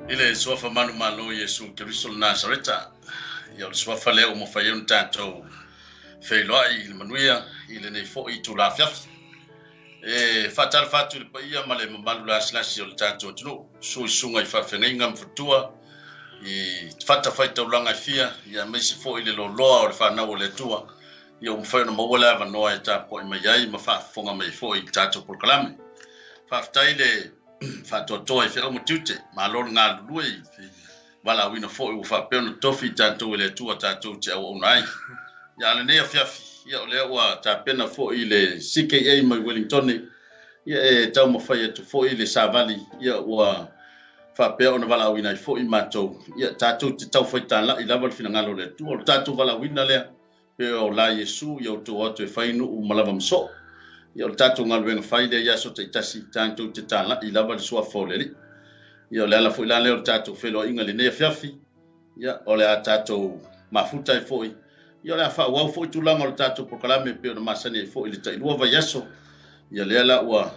I le suafa manumalo o Iesu Keriso o le Nasareta, ia o le suafa lea ua mafai ai ona tatou feiloai i le manuia i lenei foi itula afiafi. E faatalofa atu i le paia ma le mamalu lasilasi o le tatou atunuu, susu i susuga i faafeagaiga ma faletua, i fatafaitaulaga e fia, ia aemaise foi le loaloa o le fanau o le Atua, ia ua mafai ona maua le avanoa e tapuai mai ai ma faafofoga mai foi i le tatou polokalame. Faafetai le faatoatoa i feau ma tiute, malo le galulue i valaauina foi ua faapea ona tofi i tatou e le Atua tatou te auauna ai. Ia a lenei afiafi, ia o lea ua tapena foi le CKA mai Wellington, ia e taumafai atu foi le savali, ia ua faapea ona valaauina ai foi matou, ia tatou te taufai talai lava le finagalo o le Atua. O le tatou valaauina lea, pe o la Iesu ia outou atu e fai nuu ma lava ma soo. Ia o le tatou galuega fai lea i aso taitasi, tatou te talai lava le suafa o le Alii. Ia o le ala foi la lea o le tatou feiloaiga i lenei afiafi, ia o le a tatou mafuta ai foi, ia o le a faaauau foi tulaga o le tatou polokalame pei ona masani ai foi i le tailua vaiaso. Ia lea la ua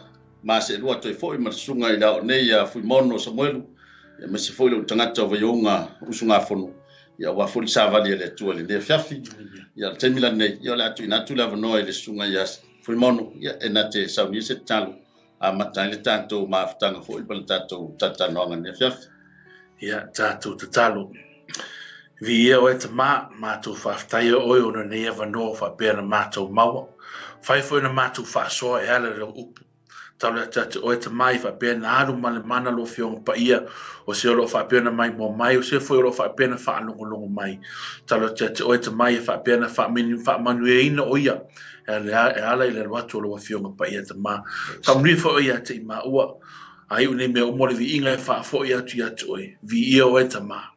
maseelua atu ai foi ma le susuga i le ao nei ia Fuimaono Samuelu, ia aemaise foi lou tagata o Vaiouga usugafono, ia aua foi le savali a le Atua i lenei afiafi. Ia o le taimi lenei, ia o le a tuuina atu le avanoa i le susuga ia Fuimaono, ia e na te saunia se tatalo amata ai le tatou mafutaga foi ma le tatou talatalanoaga i lenei afiafi. Ia tatou tatalo. Viia oe Tama, matou faafetaia oe ona nei avanoa faapea na matou maua. Fai foi na matou faasoa e ala i lau upu. Talo atu ia te oe Tama i faapea na alu ma le mana lou Afioga Paia, o se o lo o faapea na maimoa mai, o se foi o lo o faapea na faalogologo mai. Talo atu ia te oe Tama ia faapea na faamanuiaina o ia e ala i le alu atu o lou Afioga Paia Tama. Faamanuia foi oe ia te i maua, a iu nei mea uma o le viiga e faafoi atu ia te oe. Viia oe Tama.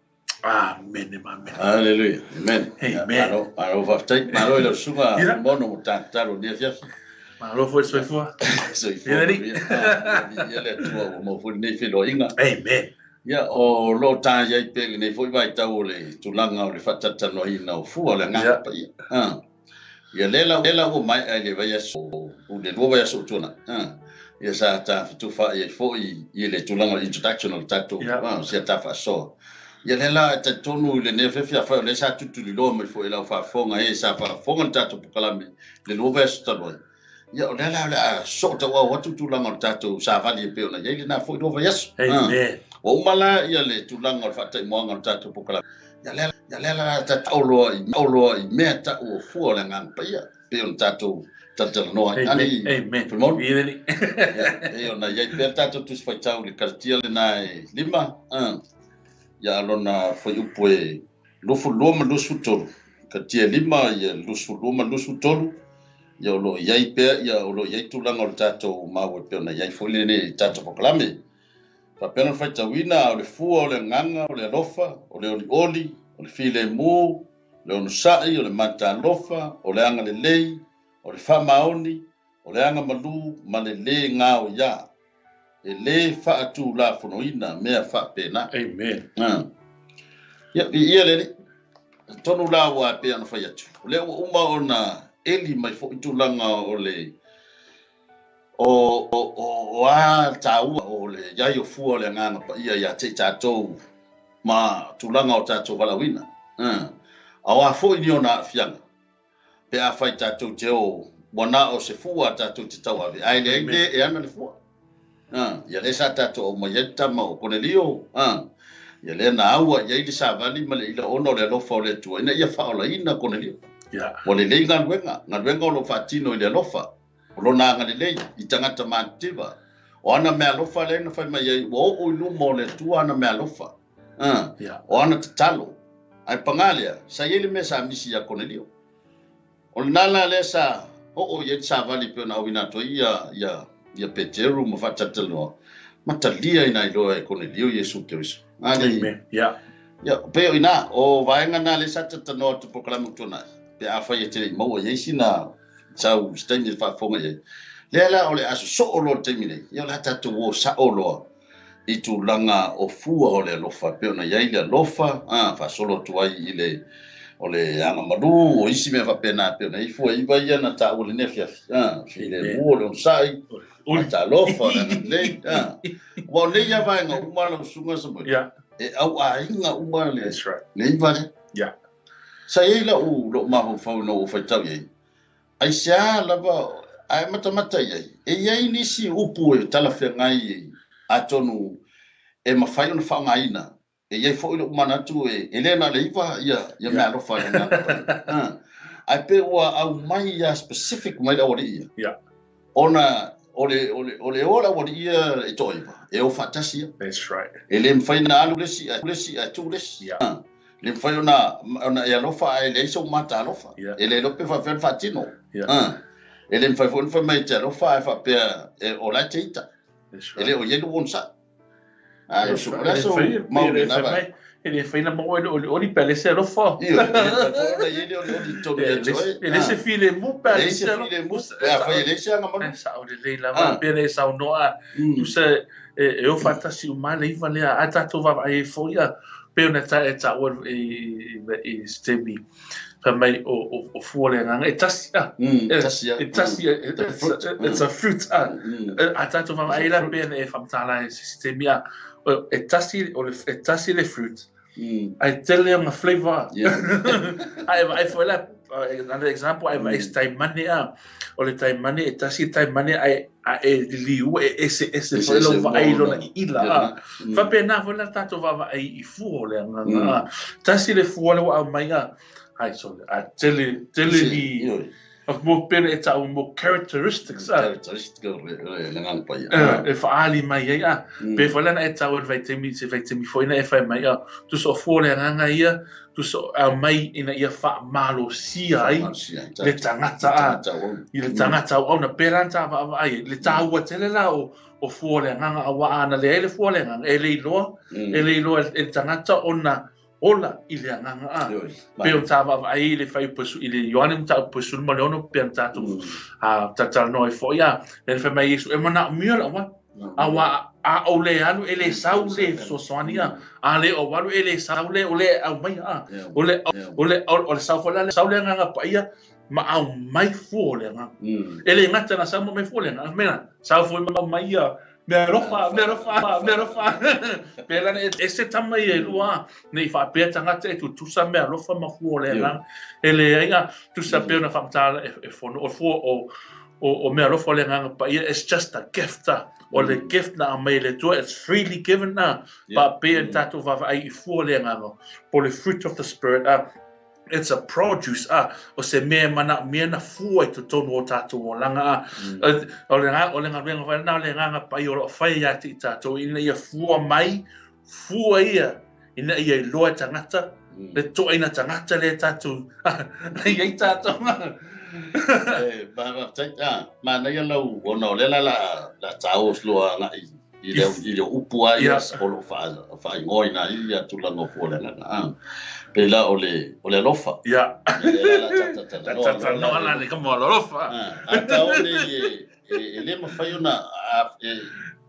Amene ma amene. Hallelujah. Amen. Amen. Malo, malo faafetai. Malo i lau susuga Mono mo tatalo i lenei afiafi. Malo foi le soifua. Soifua. Ia le Atua ua maua foi lenei feiloaiga. Amen. Ia, o lo o ta iai pea i lenei foi vaitau o le tulaga o le faatalatalanoaina o fua o le Agaga Paia. Ia lea la ua maea i le vaiaso, o le lua vaiaso ua tuanai. Ia sa ta fetufaai ai foi i le tulaga o le introduction o le tatou, sia ta faasoa. Ia lea la e talitonu i lenei afiafi afai o lea sa tulituliloa mai foi e lau faafofoga e sa faafofoga le tatou polokalame le lua vaiaso talu ai. Ia o lea la o le a sootauau atu tulaga o le tatou savali e pei ona i ai lena foi lua vaiaso. Amen. Ua uma la ia le tulaga o le faataimuaga o le tatou polokalame. Ia lea la tatou loa i mea tau o fua o le Agaga Paia pei ona tatou talatalanoa ai. Amen. Amen. Fuimaono. Ia, pei ona i ai pea le tatou Tusi Faitau i le Kalatia lena e 5, ia lona fuaiupu e 22 ma 23, Kalatia 5 ia 22 ma 23, ia o lo o i ai pea, ia o lo o i ai tulaga o le tatou mau e pei ona i ai foi lenei tatou polokalame. Faapea ona faitauina, o le fua o le agaga, o le alofa, o le olioli, o le filemu, o le onosai, o le matalofa, o le agalelei, o le faamaoni, o le agamalu ma le lē gaoia. E lē faatulafonoina mea faapena. Amen. Ia, viia le Alii. Tonu la ua pei ona fai atu. O lea ua uma ona eli mai foi tulaga o le o a taua o le iai o fua o le Agaga Paia ia te i tatou ma tulaga o tatou valaauina. A o a foi ni ona aafiaga, pe afai tatou te o ua na o se fua tatou te tauave, ae leai le e ana le fua. Ia lea sa tatou aumai ai le tama o Konelio. Ia lea na aua i ai le savali ma le ila ona o le alofa o le Atua ina ia faaolaina Konelio. Ua lelei galuega, galuega o lo o faatino i le alofa, o lona agalelei i tagata matitiva. O ana mea alofa lea na fai mai ai, ua oo i luma o le Atua ana mea alofa. O ana tatalo. Ae pagā lea, sa i ai le mea sa misi ia Konelio. O lena la lea sa oo i ai le savali pei ona auina atu ai ia Peteru ma faatalatalanoa, ma talia ina iloa e Konelio Iesu Keriso. Amen. Ia, pei o ina, o vaega na lea sa talatalanoa atu polokalame ua tuanai, pe afai e te le i maua i ai sina sau se taimi e faafofoga i ai. Lea la o le a sosoo loa le taimi nei, ia o le a tatou o sao loa i tulaga o fua o le alofa, pei ona i ai le alofa, faasolo atu ai i le o le agamalu, o isi mea faapena, pei ona i ai fua iva ia na taua lenei afiafi. Filemu, o le onosai, o le talofa, o le agalelei. Ua o nei ia vaega uma lau susuga Samuel. E auaiga uma le That's right. le iva lea. Sa i ai lou mafaufau ina ua ou faitau i ai, aisea lava ae matamata i ai, e i ai nisi upu e talafeagai atonu e mafai ona faaaogaina. E i ai foi lou manatu e le na o le iva ia meaalofa a le Agaga Paia. Ae pe ua aumai ia specific mai le aualii ia. Ona o le o le o le o le aualii ia e toaiva, e o faatasi ia. That's right. E le mafai ona alu le isi ae tuu le isi. Le mafai ona e alofa ae leai sou mata alofa. E le iloa pe faapefea ona faatino. E le mafai foi ona fai mai e te alofa ae faapea o la e te ita. That's E right. le o i ai lou onosai. O le aso mau lena vaega. E le fai na maua i le olioli pe a leai se alofa. Ioe, e le mafai foi ona i ai le olioli i totonu ia te oe. E leai se filemu pe a leai se filemu pe afai e leai se agamalu. E sao lelei lava, pei ona e saunoa, tusa e o faatasi uma le iva lea, ae tatou vaavaai ai foi ia, pei ona e taua i se taimi, fai mai o fua o le agaga, e tasi a. Tasi a. E tasi, it's a fruit a. A tatou vaavaai la pei ona e faamatala i se isi taimi a, e tasi, e tasi le fruit, ae tele ona flavour. Ae vaai foi la, another example, ae vaai i se taimane a, o le taimane, e tasi le taimane ae e liliua, e eseese foi lou vaai i lona iila a. Faapena foi la tatou vaavaai i fua o le agaga a. Tasi le fua lea ua aumai a, ai sole, a tele, tele ni, mo pei ona e taua mo characteristics a. Characteristics o le Agaga Paia. E faaali mai ai a. Pei foi la na e taua i le vaitaimi, se vaitaimi foi na e fai mai a, tusa o fua o le agaga ia, tusa o aumai ina ia faamalosia ai le tagata a, i le tagata auauna. Pēlā na ta vaavaai ai, le tāua tele la o fua o le agaga, aua ana leai le fua o le agaga, e le iloa, e le iloa e le tagata ona ola i le agaga a. Pei ona ta vaavaai i le fuaiupu i le Ioane mataupu 16 pei ona tatou talatalanoa ai foi a, lea na fai mai Iesu, e manaomia lou alu, aua a ou le alu e le sau le fesoasoani a, a le ou alu e le sau le o le e aumaia a, o le o le o le sau foi la le sau le Agaga Paia ma aumai fua o le agaga. E le gata na sau ma aumai fua o le agaga, mea sau foi ma aumai ia mea alofa, mea alofa, mea alofa. Pēlā na ese tama ia e lua, nei faapea tagata e tutusa mea alofa ma fua o le agaga. E leai a, tusa pei ona faamatala e fono, o fua o mea alofa o le Agaga Paia, it's just a gift a. O le gift na aumai e le Atua, it's freely given a. Faapea ni tatou vaavaai i fua o le agaga, po o le fruit of the spirit a. It's a produce a, o se mea e manaomia na fua i totonu o tatou olaga a. O le o le galuega foi lena o le Agaga Paia o lo o fai ia te i tatou ina ia fua mai, fua ia ina ia iloa e tagata, le toaina tagata lea tatou i ai tatou. E, faafetai. Manaia lau, ona o lea la la tāua loa agai i le upu lava ia o lo o faaigoaina ai ia tulaga o fua o le agaga. Pei la o le alofa. Lea la Talanoa la le kama o le alofa. A tau nei e le mafai ona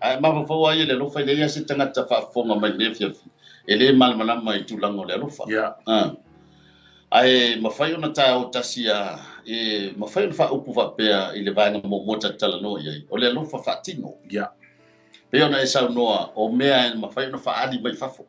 ae mafaufau lava ia i le alofa, e leai lava se tagata faafofoga mai lenei afiafi e le malamalama i tulaga o le alofa. Ae mafai ona ta o tasi a, e mafai ona faaupu faapea i le vaega muamua ta te talanoa i ai, o le alofa faatino. Pei ona e saunoa, o mea e mafai ona faaali mai fafo.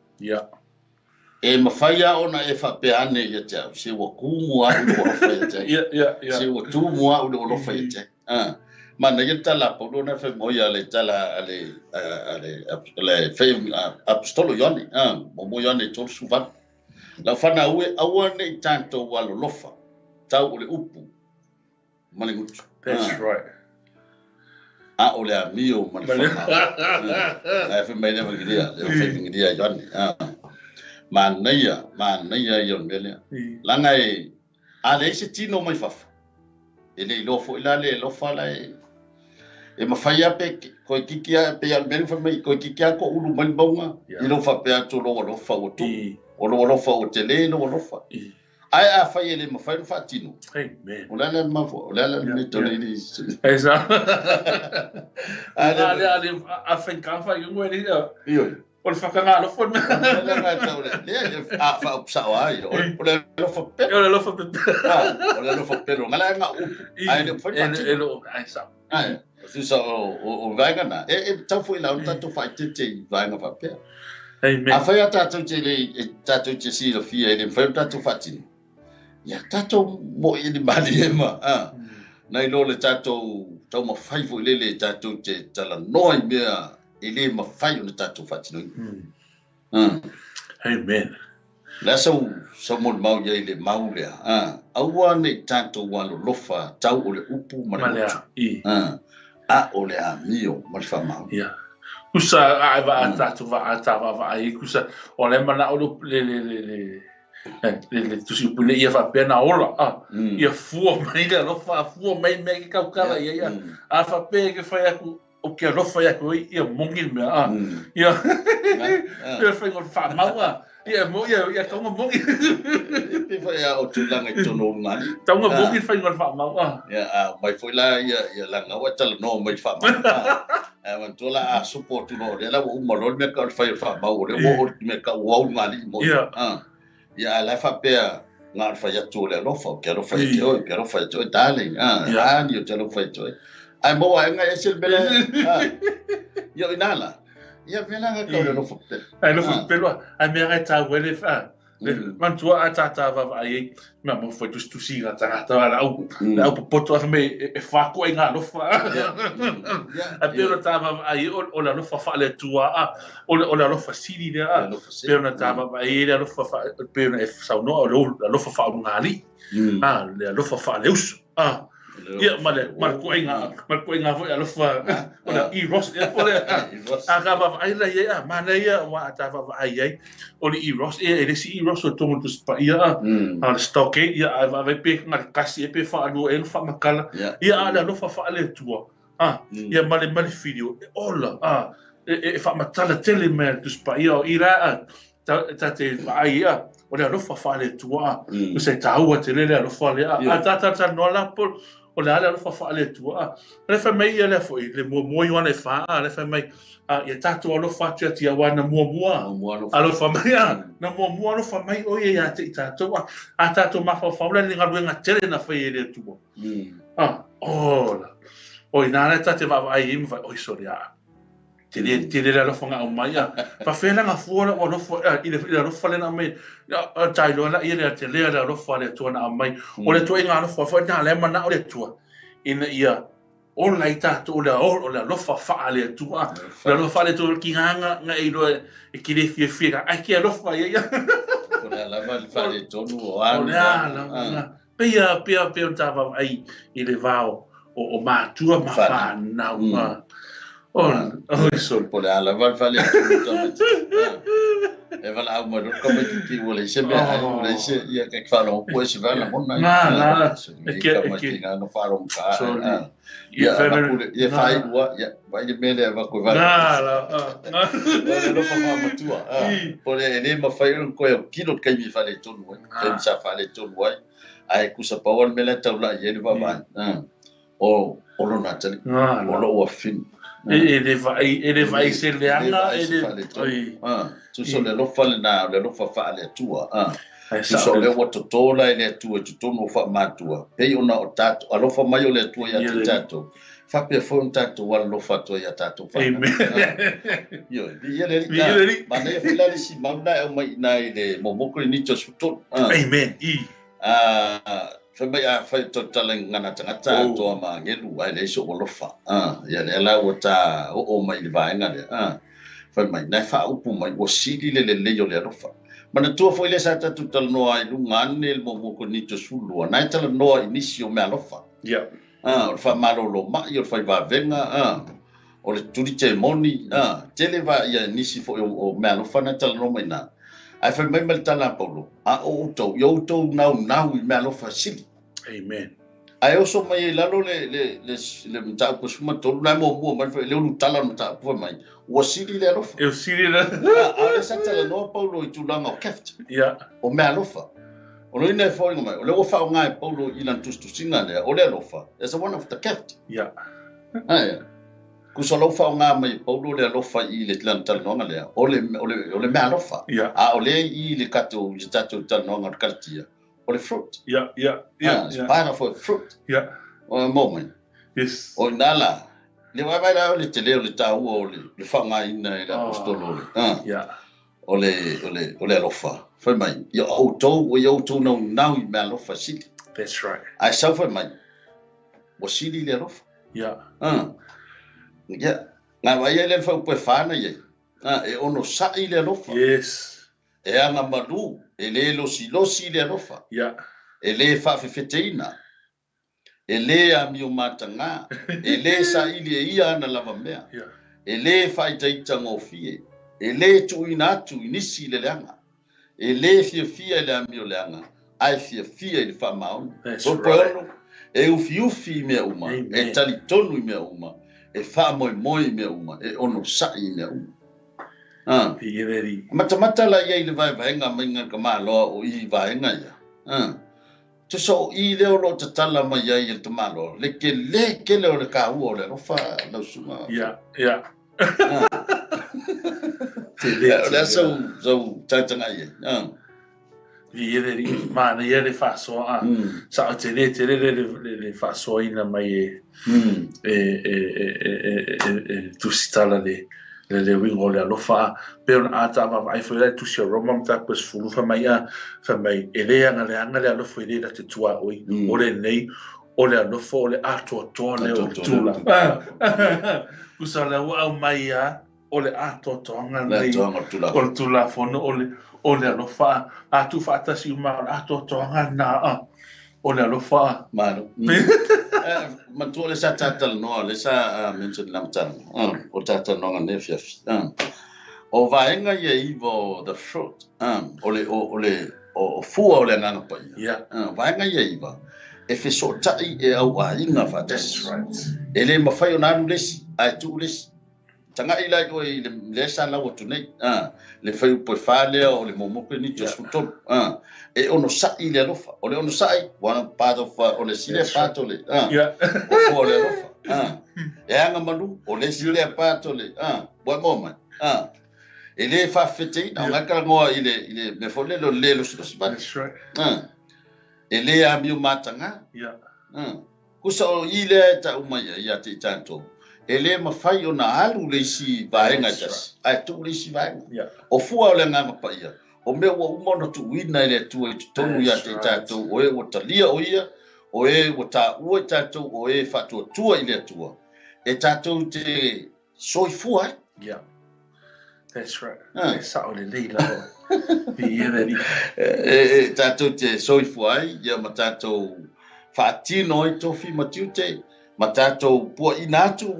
E mafai lava ona e faapea ane ia te au, se ua tumu au i lou alofa ia te au. Se ua tumu au i lou alofa ia te au. Manaia le tala a Paulo na fai mai a le tala a le a le le fai apostolo Ioane, muamua Ioane 38. Lau fanau e, aua nei tatou alolofa, tau o le upu ma le gutu. That's right. A o le amio ma le whamau. Ae fai mai le evangelia, le fai evangelia Ioane. Manaia, manaia ia o le mea lea. Laga e, a leai se tino mai fafo, e le iloa foi la le alofa la e mafai lava pe koe kiki a, pe ia o le mea lea fai mai, koe kiki a ko ulu mai le mauga, i lou faapea atu o lou alofa ua tumu, o lou alofa ua tele lou alofa. Ae afai e le mafai ona faatino, Amen. o le a le mafua, o le a le mea tole i le Esa. A le a le a whenka whai ungo e ia. Ioe. O le whakangā alofa. O le ngā tau le, le, a whaupsao ai, o le alofa pelo. O le alofa pelo. O le alofa pelo, ngā le ngā upu, ai le whai E lo, ai sa. Ai, o tusa o vaega na, e tau foi la, o tātou whaitete i vaega whapea. Amen. Afai a tātou te le, e tātou te silafia e le mawhai o tātou whaatino. Ia, tātou mo i ni mali e ma. Nai lo le tātou taumafai foi lele e tātou te talanoa i mea e le mafai ona tātou faatinoina. Amen. Le a sau, sau molimau i ai le mau lea, aua ne i tātou alolofa tau o le upu ma le motu, a o le amio ma le faamaoni. Ia. Kusa a e vaa tātou vaa tā vaavaai ai, kusa o le manao le le le le le le tusi upu nei ia faapea na ola, a ia fua mai le alofa, a fua mai mea ke kaukala ia ia, a faapea ke fai aku o ke alofa ia koe ia moni le mea, a ia ia whai ngā whaamaua, ia mo ia ia taunga moni. Pe whai a o tūlanga i tōna ulu ngāni. Taunga moni whai ngā whaamaua. Ia, a mai foi la ia ia langa ua tala no mai whaamaua. A man tola a supo tu no le la ua uma loa le mea ka o le whai o le whaamaua, le ua o le mea ka ua ulu ngāni mo. Ia, a la whapea ngā whai atu o le alofa, o ke alofa i te oi, ke alofa i te oi, darling, ani o te alofa i te oi. Ai mo ai ngai ese le mele, ia o inala. Ia mea nga ka o le alofa pele. Ai alofa pele, ai mea ngai tā wele, mantua a tātā vava ai ei, mea mo whai tusi tusi ngā tangata a la au, la au popoto a me e whākoa i ngā alofa. A pēr o tā vava ai o le alofa wha le tua a, o le alofa siri lea a, pēr o tā vava ai le alofa wha, pēr o e saunoa o le alofa wha o ngā li, le alofa wha le uso, Ia, ma le ma le koinga, ma le koinga foi alofa, o le eros, ia, o le, a ka vava ai la ia, ma na ia, wa ta vava ai ai, o le eros, e le si eros o tongo tu spa ia, a le stock ia, a va vai pe nga kasi e pe fa alu e fa makala, ia a le alofa fa le tua, ia ma le video, e ola, e fa matala tele me tu spa ia, o ira, ta te ai ia, o le alofa fa le tua, o se taua te lele alofa le a, ta ta ta no la pol, o le ale alofa fa le tua, le fa mai ia le foi, le mua mua ioana e fa, le fa mai, ia tātou alofa atu ia tia wana mua mua, alofa mai, na mua mua alofa mai o ia ia te i tātou, a tātou mawhawhau le ngaluenga tele na whai e le tua. Ola, o ina le tate vava ai i mwai, oi sorry, Te le alofa ngā au mai, pa whena ngā fua la ua alofa, i le alofa le na mai, tai loa la ia le te lea le alofa le tua na au mai, o le tua i ngā alofa, whai nā le mana o le tua, ina ia, o lai tātou, o le alofa wha le tua, o le alofa le tua ki ngā ngā ngā i loa e ki le fia fia, ai ki alofa ia ia. O le alava le wha le tonu o anu. O le alava, pia, pia, pia o tāwau ai i le vāo o mātua ma whānau. Oh, sorry. Po le alava le wha le tonu E wala au mai roka mai ki ua le se mea, ua le se, ia ke whalo o se wala mona. Nā, nā. E ke, e ke. Ngā no whalo ka. Ia, ia whai ua, ia, wai le mele a wako wala. Nā, nā. Le lofa wha matua. Po le e le mawhai uru koe o kilo kai mi whale tonu ai, kai mi sa whale tonu ai. Ai kusa pawan mele tau la i e le wawai. O, o lona tali. O lo ua fin. E le vai, e le vai se le anga, e le oi. Tu so le lofa le na, le lofa fa le tua. Tu so le wa totola e le tua, tu tono fa matua. Pei ona o tato, alofa mai o le tua ia te tato. Fa pe fo un tato wa lofa tua ia tato fa. Amen. Yo, bi ia le ri. Ma ne fa la si mauna e mai na i le momoko ni to su to. Amen. I. Fai mai a fai to tala ngana tangata toa ma ngelu ai le so alofa. Ia le la ua ta o o mai le vaenga le. Fai mai nai fa upu mai o sili le le le yo le alofa. Mana tua foi le sa tatu tala noa i lunga ane le momoko ni to sulua. Nai tala noa i nisi o me alofa. O le fa malolo mai o le fai vavenga. O le turi te moni. Tele va ia nisi foi o me alofa nai tala noa mai nā. Ai fai mai mai tala Paulo, a o utou, i outou nau nau i mea alofa sili. Amen. Ai oso mai e lalo le mtau suma tolu, nai mua mua mai, le ulu tala mtau pua mai, ua sili le alofa. E sili le. A le sa tala noa Paulo i tūlanga o keft. O mea alofa. O lo ina e whainga mai, o le ua whao ngai Paulo i lan tustusinga lea, o le alofa, as a one of the keft. Ai. Kusa lau whao ngā mai Paulo le alofa i le tlan talanoanga lea, o le mea alofa. A o le i le kato, i le tatou talanoanga o le kalatia, o le fruit. It's part of a fruit. O moment. O ina la, le wai vai la o le te leo le tāua o le whangaina i le apostolo le. O le, o le, o le alofa. Fai mai, ia outou, ua ia outou naunau i meaalofa sili. That's right. Ae sau fai mai, ua sili le alofa. Yeah. Ah. Ia, ngā vai ai le whaupu e whāna iai. Ah, e onosaʻi le alofa. Yes. E agamalu, e lē losilosi le alofa. Yeah. E lē faafefeteina. E lē amio matagā, e lē saili e ia ana lava mea. Yeah. E lē faaitaitagofie, e lē tuuina atu i nisi i le leaga. E lē fiafia i le amioleaga, ae fiafia i le faamaoni. That's Upu e right. ono, e ufiufi i mea uma, Amen. e talitonu i mea uma, e faamoemoe i mea uma, e onosaʻi i mea uma. Ah. Viia le Alii. Matamata la ia i le vaevaega maiga le tamaloa o i vaega ia. Ah. Tusa o i lea o lo o tatala mai ai e le tamaloa, le telē tele o le kāua o le alofa lau susuga. Yeah, yeah. Ah. Telē O le a tele. sau, sau tagataga i ai. Ah. Viia le Alii, manaia le faasoa a. Sao telē tele le, le, le, le faasoaina mai e, e, e, e, e, e, e, e tusitala le, le le uiga o le alofa a. Pei ona ata a vaavaai foi la i tusi a Roma mataupu e 10 fai mai a, fai mai e le agaleaga le alofa i le la te tuaoi, o lenei o le alofa o le atoatoa lea o le tulaga. Tusa o lea ua aumai a, o le atoatoaga Le lenei atoaga o le tulafono. o le tulafono o le, o le alofa a. A tuufaatasi uma o le atoatoaga lena a, o le alofa a. Malo. Manatua lea sa ta talanoa, lea sa mention i le amataga, o le ta talanoaga nei afiafi. O vaega ia e iva o the fruit, o le, o, o le, o, o fua o le Agaga Paia. Yeah. Vaega ia e iva, e fesootai e auaiga faatasi. That's right. E le mafai ona alu le isi, ae tuu le isi. Taga'i la i oe i le lea sa lau atu nei, le fuaiupu e fa lea o le muamua Korinito Yeah. 13, e onosaʻi le alofa. O le onosaʻi, one part of, o le isi lea That's part o le, Yeah. o fua o le alofa. E agamalu, o le isi lea part o le, ua e maua mai. E lē faafefeteina, o Yeah. ngai talanoa i le, i le mea foi lele o le lē losilosi vale. That's right. E lē amio matagā. Yeah. Kusa o i lea e ta'u mai ai ia te i tatou. E lē mafai ona alu le isi vaega e That's tasi, ae tuu le isi vaega. Yeah. O fua o le Agaga Paia, o mea ua uma ona tuuina e le Atua i totonu ia That's te i right. tatou, o e ua talia o ia, o e ua taua i tatou, o e faatuatua i le Atua, e tatou te soifua ai. Yeah. That's right. Ah. E sao lelei lava. Viia le Alii. E, e tatou te soifua ai, ia ma tatou faatino ai tofi ma tiute, ma tatou puaʻina atu,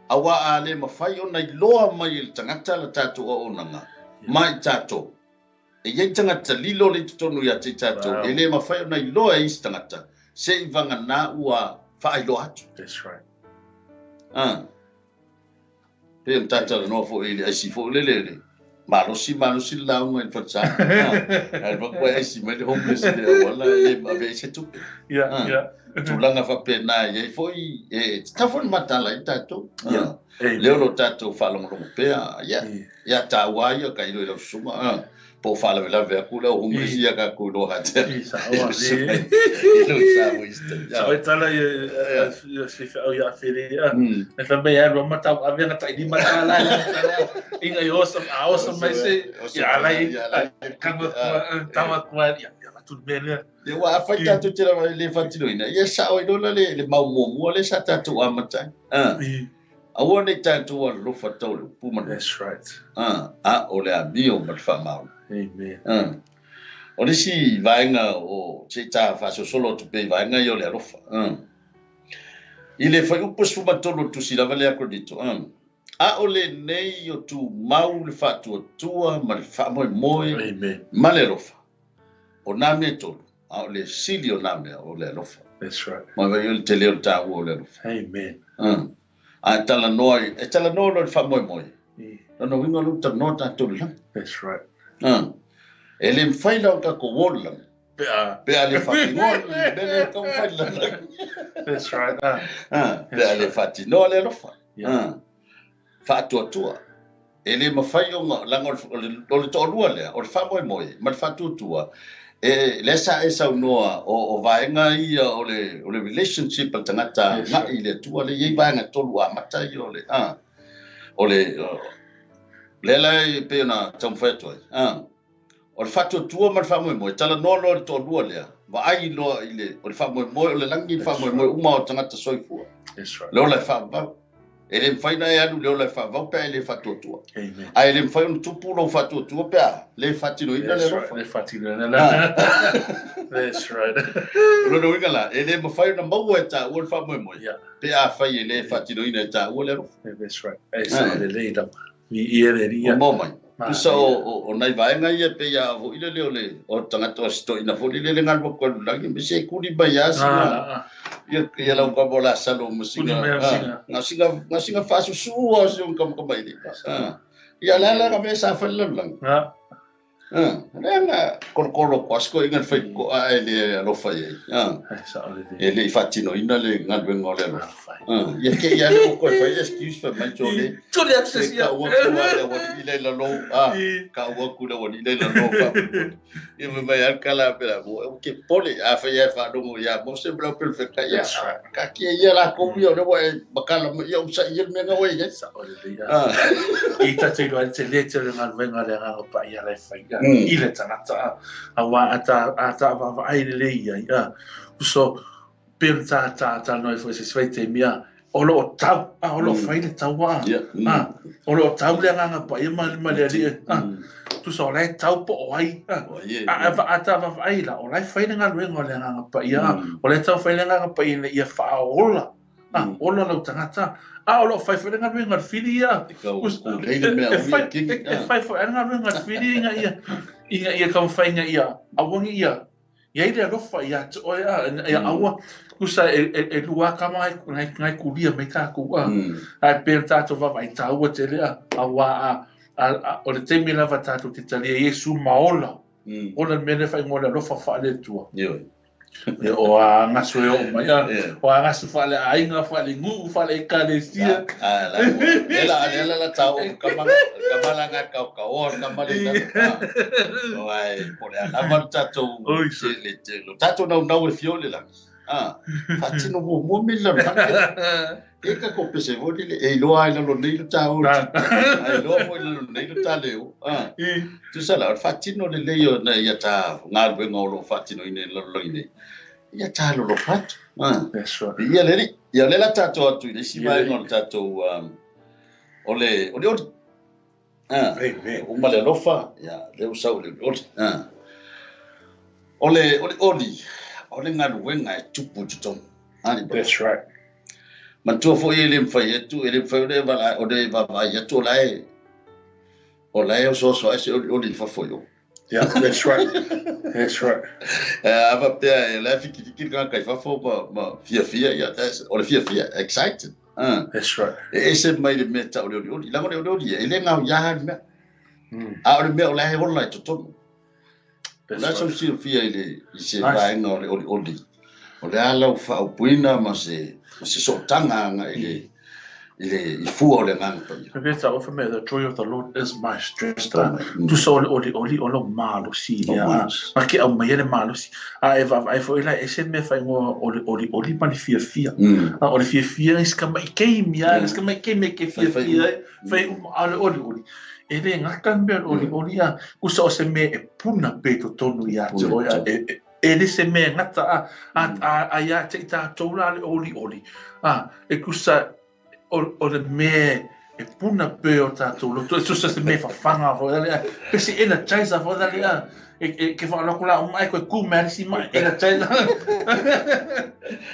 auā a lē mafai ona iloa mai e le tagata la tatou auaunaga, Yeah. ma i tatou. E iai tagata lilo le i totonu ia te i tatou, Wow. e lē mafai ona iloa e isi tagata, seʻi vaganā ua faailoa atu. That's right. Ah. Pei ona tatalanoa foi i le aisi foi lele le malosi malosi le lauga i le falesa. Ah. Ae ua aisi mai le homeless i le auala e le ave ai se tupe. Yeah, Ah. yeah. Tulaga faapena e iai foi e tatau foi ona mataala ai tatou. Ah. Yeah. Amen. Lea o lo tatou faalogologo pea, ia, Yeah. ia taua ia ka ilo i lau susuga, ah. Po o faalavelave atu lea o homeless ia ka iloa atea. I sao a le. I lo sa o ista. Sao e tala i i se whau ia whiri. E wha mei alu matau ave nga tai lima tala i tala. Inga i awesome, a awesome mai se. Ia ala i. Kanga kua, tawa kua, ia ia matu mea lea. Ia ua afai tatou te lava i le faatinoina, ia sao ai loa le, le mau muamua lea sa tatou amata ai. Ah. I. Aua nei tatou alolofa tau le upu ma le That's right. ah, a o le amio ma le faamaoni. Amen. Ah. O le isi vaega o se i ta faasolosolo atu pea i vaega ia o le alofa. Ah. I le fuaiupu 13 o le tusi lava lea Korinito. Ah. A o lenei o tumau le faatuatua ma le faamoemoe Amen. ma le alofa. O nā mea e tolu, a o le sili o nā mea o le alofa. That's right. Ma vai o le tele o le tāua o le alofa. Amen. Ah. A e talanoa, e talanoa loa i le faamoemoe. I. Lona uiga o lea ua talanoa tatou i le lagi. That's right. Ah. E le mafai la o tatou o le lagi. Pe a. Pe a le faatinoa le mea lea e taumafai le lagi. That's right. Ah. Ah, pe a le faatinoa le alofa. Yeah. Ah. Faatuatua. E le mafai ona laga o le, o le, o le toalua lea, o le faamoemoe ma le faatuatua. E lea sa e saunoa o, o vaega ia o le, o le relationship a le tagata Yes. gaʻi i le Atua lea e i ai vaega tolu amata ia o le, ah, o le, o, Lea la e pei ona taumafai atu ai, o le faatuatua ma le faamoemoe, talanoa loa i le toalua lea, vaai loa i le, o le faamoemoe, o le lagi le faamoemoe uma o tagata soifua. That's right. Le ola e faavavau. E le mafai ona e alu i le ola e faavavau pe a e le faatuatua. Amen. Ae le mafai ona tupu lou faatuatua pe a le faatinoina le That's right. alofa. Le faatinoina le. That's right. O lona uiga la, e le mafai ona maua e taua le faamoemoe pe afai e le faatinoina e taua le alofa. Yeah, that's right. E sao lelei lava. Viia le Alii. Ua maua mai. Tusa o nai vaega ia pei a foi lele o le o le tagata o se toeaina foi lele le galu atu i le lagi me se kuli mai lava sina ia lau kama o Lasalo ma sina na sina faasusu lava o si ona kamakama i le ia la la ka mea sa fai le lalolagi. Lea na kolokolo atu lava si toeaina i le faitotoa ae le alofa i ai. E le i faatinoina le galuega o le alofa. Ia te i lava lea ua toe fai le excuse fai mai sole. Tuli atu se isi. Tau atu lava le aualii lea i lalo. Tau atu le aualii lea i lalo faamolemole. Ia fai mai lava le tala a Pela, ou te popole, afai lava e faalogo ia Mose ma le au perofeta, ia, taatia ia latou ia o lea ua e matala mai, ia onosai ia le mea lena ua e i ai. Sao lelei lava. I tatou iloa ai le tele tele o le galuega a le Agaga Paia la e fai i le tagata, aua a ta vaavaai lelei i ai, so, pei ona ta ta talanoa ai foi i se isi vaitaimi, o lo o tau, o lo o fai le taua, o lo o tau le Agaga Paia ma le Alii, tusa o la e tau po o ai, a ta vaavaai la, o la e fai le galuega o le Agaga Paia, o la e tau fai le Agaga Paia ina ia faaola, ola lou tagata, a o lo o fai foi le galuega a le fili ia, e fai foi le galuega a le fili ina ia taumafai ina ia aua ne i ia i ai le alofa ia te oe, a, ia aua, tusa e lua lava tama na e kulia mai tatou, a, ae pei ona tatou vaavaai taua tele, a, aua a, o le taimi lava tatou te talia Iesu ma ola, ola le mea lea e faaigoa o le alofa faale-Atua. Ia, o a gasu e oo mai, a, o a gasu faale-aiga, faale-nuu, faale-ekalesia. A, la, le la, le la la tau o kama, kama la nga kau kau o kama le la. O ai, po le lava le tatou, le te, lo tatou nau nau e fio le la. A, faatino muamua me le la. E ka ko pese foi le e iloa ai lalo nei lo ta o. Ai iloa foi lalo nei lo ta leo. A, tusa la, o le faatino lelei o na ia ta galuega o lo o faatinoina i le lalolagi nei. Ia ta lolofa atu. A, That's right. ia le alii. Ia o lea la tatou atu i le isi vaega o le tatou, o le olioli. A, Amen. uma le alofa, ia, lea ua sau i le olioli. A, o le olioli, o le galuega e tupu i totonu. A, That's right. Manatua foi e le mafai atu, e le mafai o le vaavaai atu o la e, o la e osoasoa ai se olioli i fafo i o. Yeah, that's right. That's right. A faapea e la e fikifiki le tagata i fafo ma fiafia, ia, o le fiafia, excited. That's right. E ese mai le mea tau o le olioli. Leaga o le olioli e le gaoia le mea. A o le mea o la e ola i totonu. O le a sou silafia i le i se vaega o le olioli? O le a lau faaupuina ma se ma se sootaga agai i le i le i fua o le Agaga Paia? Pei sa fai mai, The joy of the Lord is my strength. Tusa o le olioli o lou malosi ia. Na ke aumaia le malosi. A e vaavaai foi la e ese le mea faaigoa o le olioli ma le fiafia. O le fiafia i se tamaʻi keimi a, se tamaʻi keimi e ke fiafia ai, fai uma, a o le olioli, E le gata le mea o le olioli a, tusa o se mea e puna pea i totonu ia te oe, a e le se mea e gata a, a, a, a ia te i tatou la le olioli, a, e tusa o, o le mea e puna pea o tatou loto, e tusa se mea fafaga foi lale a, pe se energizer foi lale a, e, e, ke whakalako la uma e koe ku mea le si mai energizer.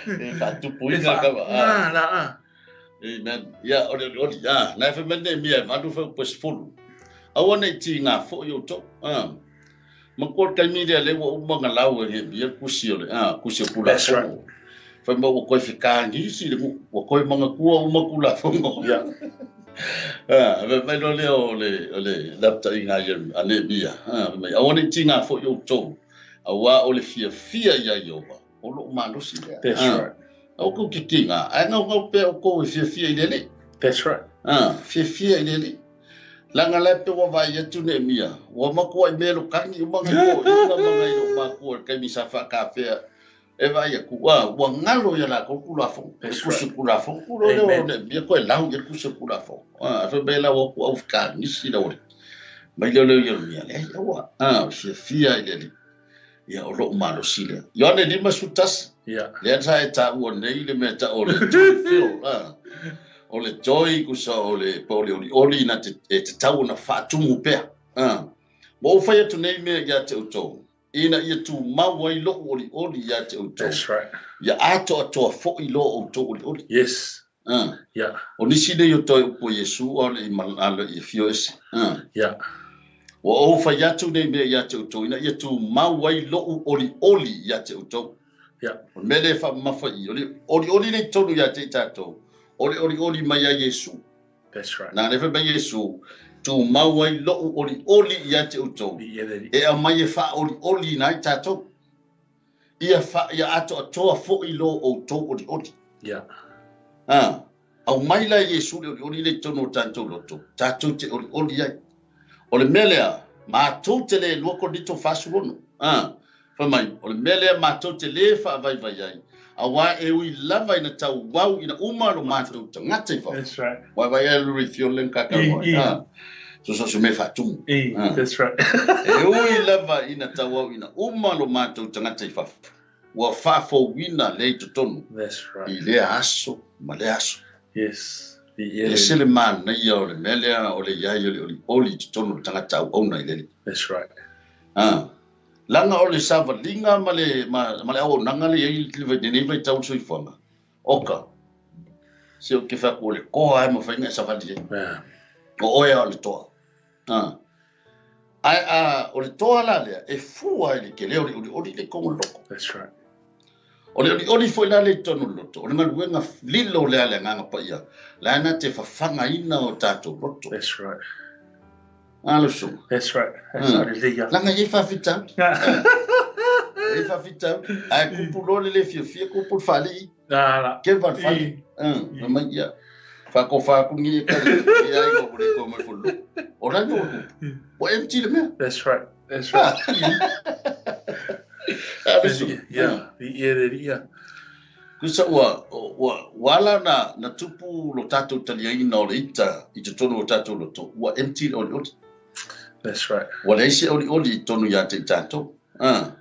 E whaatupuina ka wa. La, la, a. Amen. Ia, o le olioli, a, na e fai mai nei mea e valu fai upu e sefulu. Aua ne i tigā foi outou, a. Manatua le taimi lea lea ua uma ona lau e Nehemia le tusi o le, a, tusi o That's right. Tulafono. Fai mai ua toe fekagisi le nuu, ua toe manatua uma Tulafono. Yeah. A, fai mai loa lea o le, o le lapataiga a a Nehemia, a, fai mai, aua ne i tigā foi outou, auā o le fiafia iā Ieova, o lou malosi lea. That's right. Aua kou te tigā, ae gaugau pea outou e fiafia i le Alii. That's right. Fiafia i le Alii. Leaga la e pei ua vaai atu Neemia, ua matuai melokagi uma ngai toeaiina ma ngai loomatua i le taimi sa faatafea E vaai atu, ua galo ia latou Tulafono, le Tusi Tulafono, tu loa lea o Neemia toe lau i ai le Tusi o le Tulafono. Ae fai mai la ua o atu aufikaanisi le aualii. Mai lea o le Ieremia, leai, aua, o le fiafia i le Alii, ia o lou malosi lea. Ioane 51, lea sa e taua nei le mea tau o le joy fill, o le joy kusa o le po o le olioli na te, e tatau ona faatumu pea. Ua ou fai atu nei mea ia te outou, ina ia tumau ai lou olioli ia te outou. That's right. Ia atoatoa foi lo outou olioli. Yes. Yeah. O nisi nei o toe upu a Iesu a o le i afio ese. Yeah. Ua ou fai atu nei mea ia te outou, ina ia tumau ai lou olioli ia te outou. Yeah. O le mea lea e faamamafa i i, o le olioli lea i totonu ia te i tatou, o le olioli mai ia Iesu. That's right. Nā, lea fai mai Iesu, tumau ai lou olioli ia te outou, e aumai e faaolioliina ai tatou. Ia fa, ia atoatoa foi lo outou olioli. Yeah. Ah, aumai la Iesu le olioli lea i totonu o tatou loto, tatou te olioli ai. O le mea lea, matou te le 2 Korinito 46. Ah, fai mai, o le mea lea matou te lē faavaivai ai, auā e ui lava ina tauau ina uma lo matou tagata i fafo. That's right. Ua vaai a le refuel le kakau I, i. Ah, so so se mea faatumu. I, Ah. that's right. E ui lava ina tauau ina uma lo matou tagata i fafo, ua faafouina lea i totonu That's right. i lea aso ma lea aso. Yes. I, E ese le manaia o le mea lea o le i ai o le olioli i totonu o le tagata auauna i le Alii. That's right. Ah. Leaga o le savaliga ma le, ma, ma le auaunaga le i ai i lenei vaitau o le soifuaga, oka, se ou te fai atu o le toa lava e mafai ona e savali ai. Yeah. O oe lava o le toa. Ah. Ae a, o le toa la lea, e fua i le tele o le olioli le i totonu o le loto. That's right. O le olioli foi la le i totonu o le loto, o le galuega lilo lea a le Agaga Paia, la na te fafagaina o tatou loto. That's right. A lau susuga. That's right. That's right. Leaga e i ai faafitauli. E i ai faafitauli. Ae kupu loa le le fiafia, kupu le faalii. Keva le fale. Fai mai ia. Faakofa atu ni e kale. Ia ai o le ko mai folu. O la no kupu. Ua empty le mea. That's right. That's right. A lau susuga. Yeah. Ia, ia. Kusa ua, ua, ua ala na, na tupu lo tatou taliaina o le ita i totonu o tatou loto, ua empty le olioli. That's right. Ua leai se olioli i totonu ia te i tatou. Ah.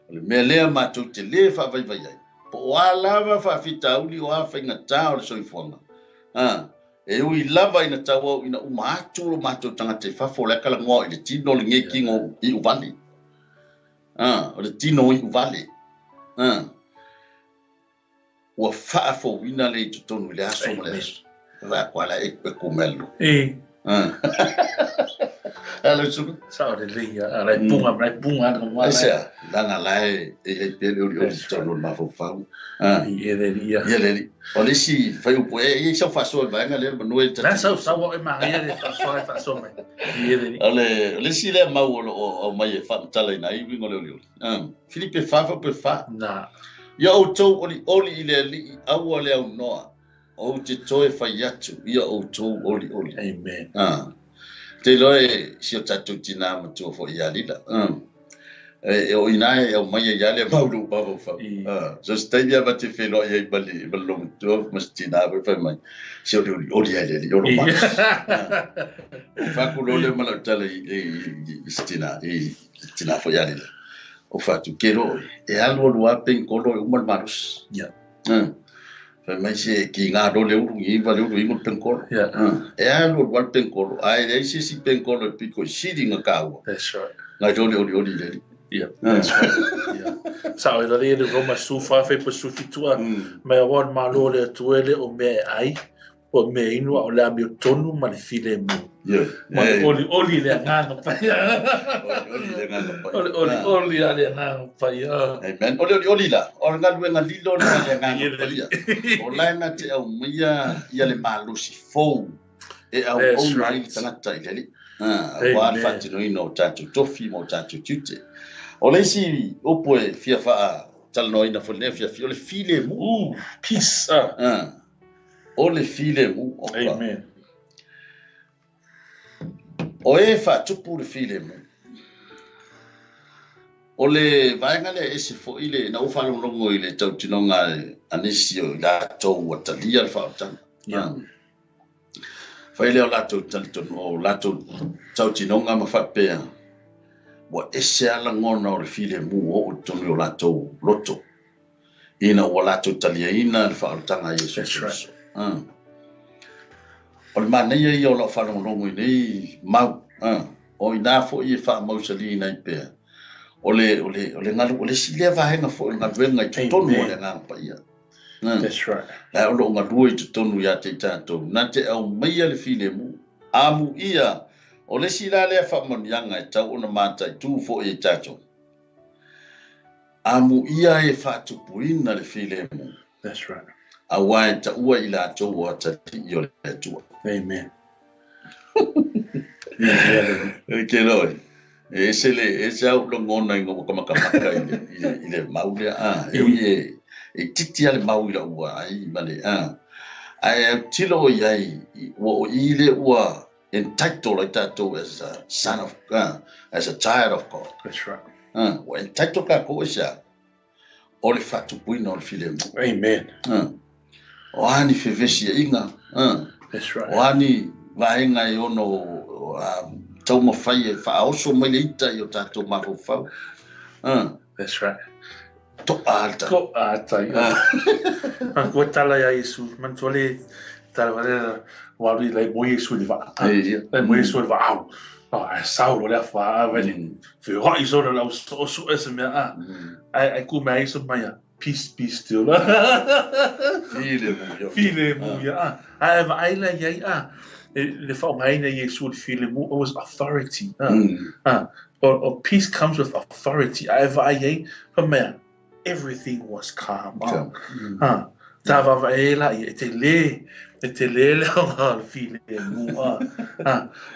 O le mea lea matou te lē faavaivai ai, po o a lava faafitauli o a faigata o le soifuaga. Ah. E ui lava ina tauau ina uma atu lo matou tagata i fafo, o le akalagoa i le tino lenei tino iu vale. Ah, o le tino iu vale. Ah. Ua faafouina le i totonu i le aso ma le aso. Vaai atu ala e kumelu. E. Alo suka. Sao lelei ia, ala e punga, ala e punga ala ngā. Ai sea, langa la e e ai pea le olioli i totonu o le mafaufau. I e le ia. Ia le li. O le isi faiupu e i ai sau faasoa i le vaega lea manu e tati. La sau sau o e manaia le faasoa e faasoa mai. I e le li. O le o le isi lea mau o lo o aumai e faamatalaina ai uiga o le olioli. Filipe 4 faupe 4. Na. Ia outou olioli i le Alii, aua le aunoa, ou te toe fai atu, ia outou olioli. Amen. Ah. Te iloa e si o tatou tinā matua foi ia Lila. E, o ina e aumai ai lea mau lou mafaufau. Ah. So se taimi lava te feiloai ai ma le, ma le loomatua ma se tinā foi fai mai, se o le olioli lava i le Alii, o lo malosi. Faaku loa lea ma lau tala i, i, i, i se tinā, i tinā foi ia Lila. O fatu ke ro e alu alu a penkolo e uma le malosi. Yeah. Fai mai se ki ngā ro le uru, ngi iwa le uru ingo le penkolo. Yeah. E alu alu a le penkolo, ae leai se isi penkolo e piko i sili nga kāua. That's right. Ngai ro le olioli le alii. Yeah, that's right. Yeah. Sao e lale le Roma sufa fe pa sufi tua mai awa o le malo le atua le o mea e ai po o mea inu a o le amiotonu ma le filemu. Yeah. Ma le olioli le agaga paia. Olioli le agaga paia. O le olioli a le agaga paia. Amen. O le olioli la, o le galuega lilo lena i le agaga paia. O la e na te aumaia ia le malosi fou e auauna ai le tagata i le Alii. Aua le faatinoina o tatou tofi ma o tatou tiute. O le isi upu e fia faatalanoaina foi i lenei afiafi, o le filemu. Ooh, peace. O le filemu. Oka. Amen. O e faatupu le filemu, O le vaega lea e ese foi le na ou faalogologo i le tautinoga a nisi o i latou ua talia le faaolataga. Fai lea o latou talitonuga, o latou tautinoga ma faapea, ua ese lava lagona o le filemu ua oo i totonu o latou loto, ina ua latou taliaina le faaolataga a Iesu Keriso. O le manaia ia o lau faalogologo i nei mau, o i ina foi e faamausaliina ai pea, o le, o le, o le, galu, o le isi lea vaega foi o le galuega i totonu o le Agaga Paia. That's right. La o loo galue i totonu ia te i tatou, na te aumaia le filemu, amuia, o le isi la lea faamanuiaga e tau ona mataitu foi e tatou. Amuia e faatupuina le filemu. That's right. Aua e taua i latou o atalii o le Atua. Amen. E te loi. E ese le, ese au lagona i ngā makamaka i le, i le, i le mau lea. Ah, e ui e, e titi ale mau i la ua ai ma le, ah. Ae au tilo o iai, ua o i le ua entitled ai tatou as a son of, as a child of God. That's right. Ua entitled kākou e sea, o le faatupuina o le filemu. Amen. O a ni fevesiaiga, That's right. O a ni vaega e ono taumafai e faaoso mai le ita i o tatou mafaufau. That's right. To'a le tai. To'a tai. Kua tala ia Iesu, manatua le tala wale ua alu i lai moe Iesu i le vaa. Lai moe Iesu i le vaa au. Ae sau loa le afa a wele. Feoai solo le au soosoo se mea a. Ae ai ku mea Iesu mai a. Peace be still. Filemu ia. Filemu ia a. Ae vaai la iai a. Le faaaogaina e Iesu le filemu, it was authority. O peace comes with authority. Ae vaai ai, fa mea, everything was calm. Ta vaavaai ai la ia, e te le, e te le le aoga o le filemu.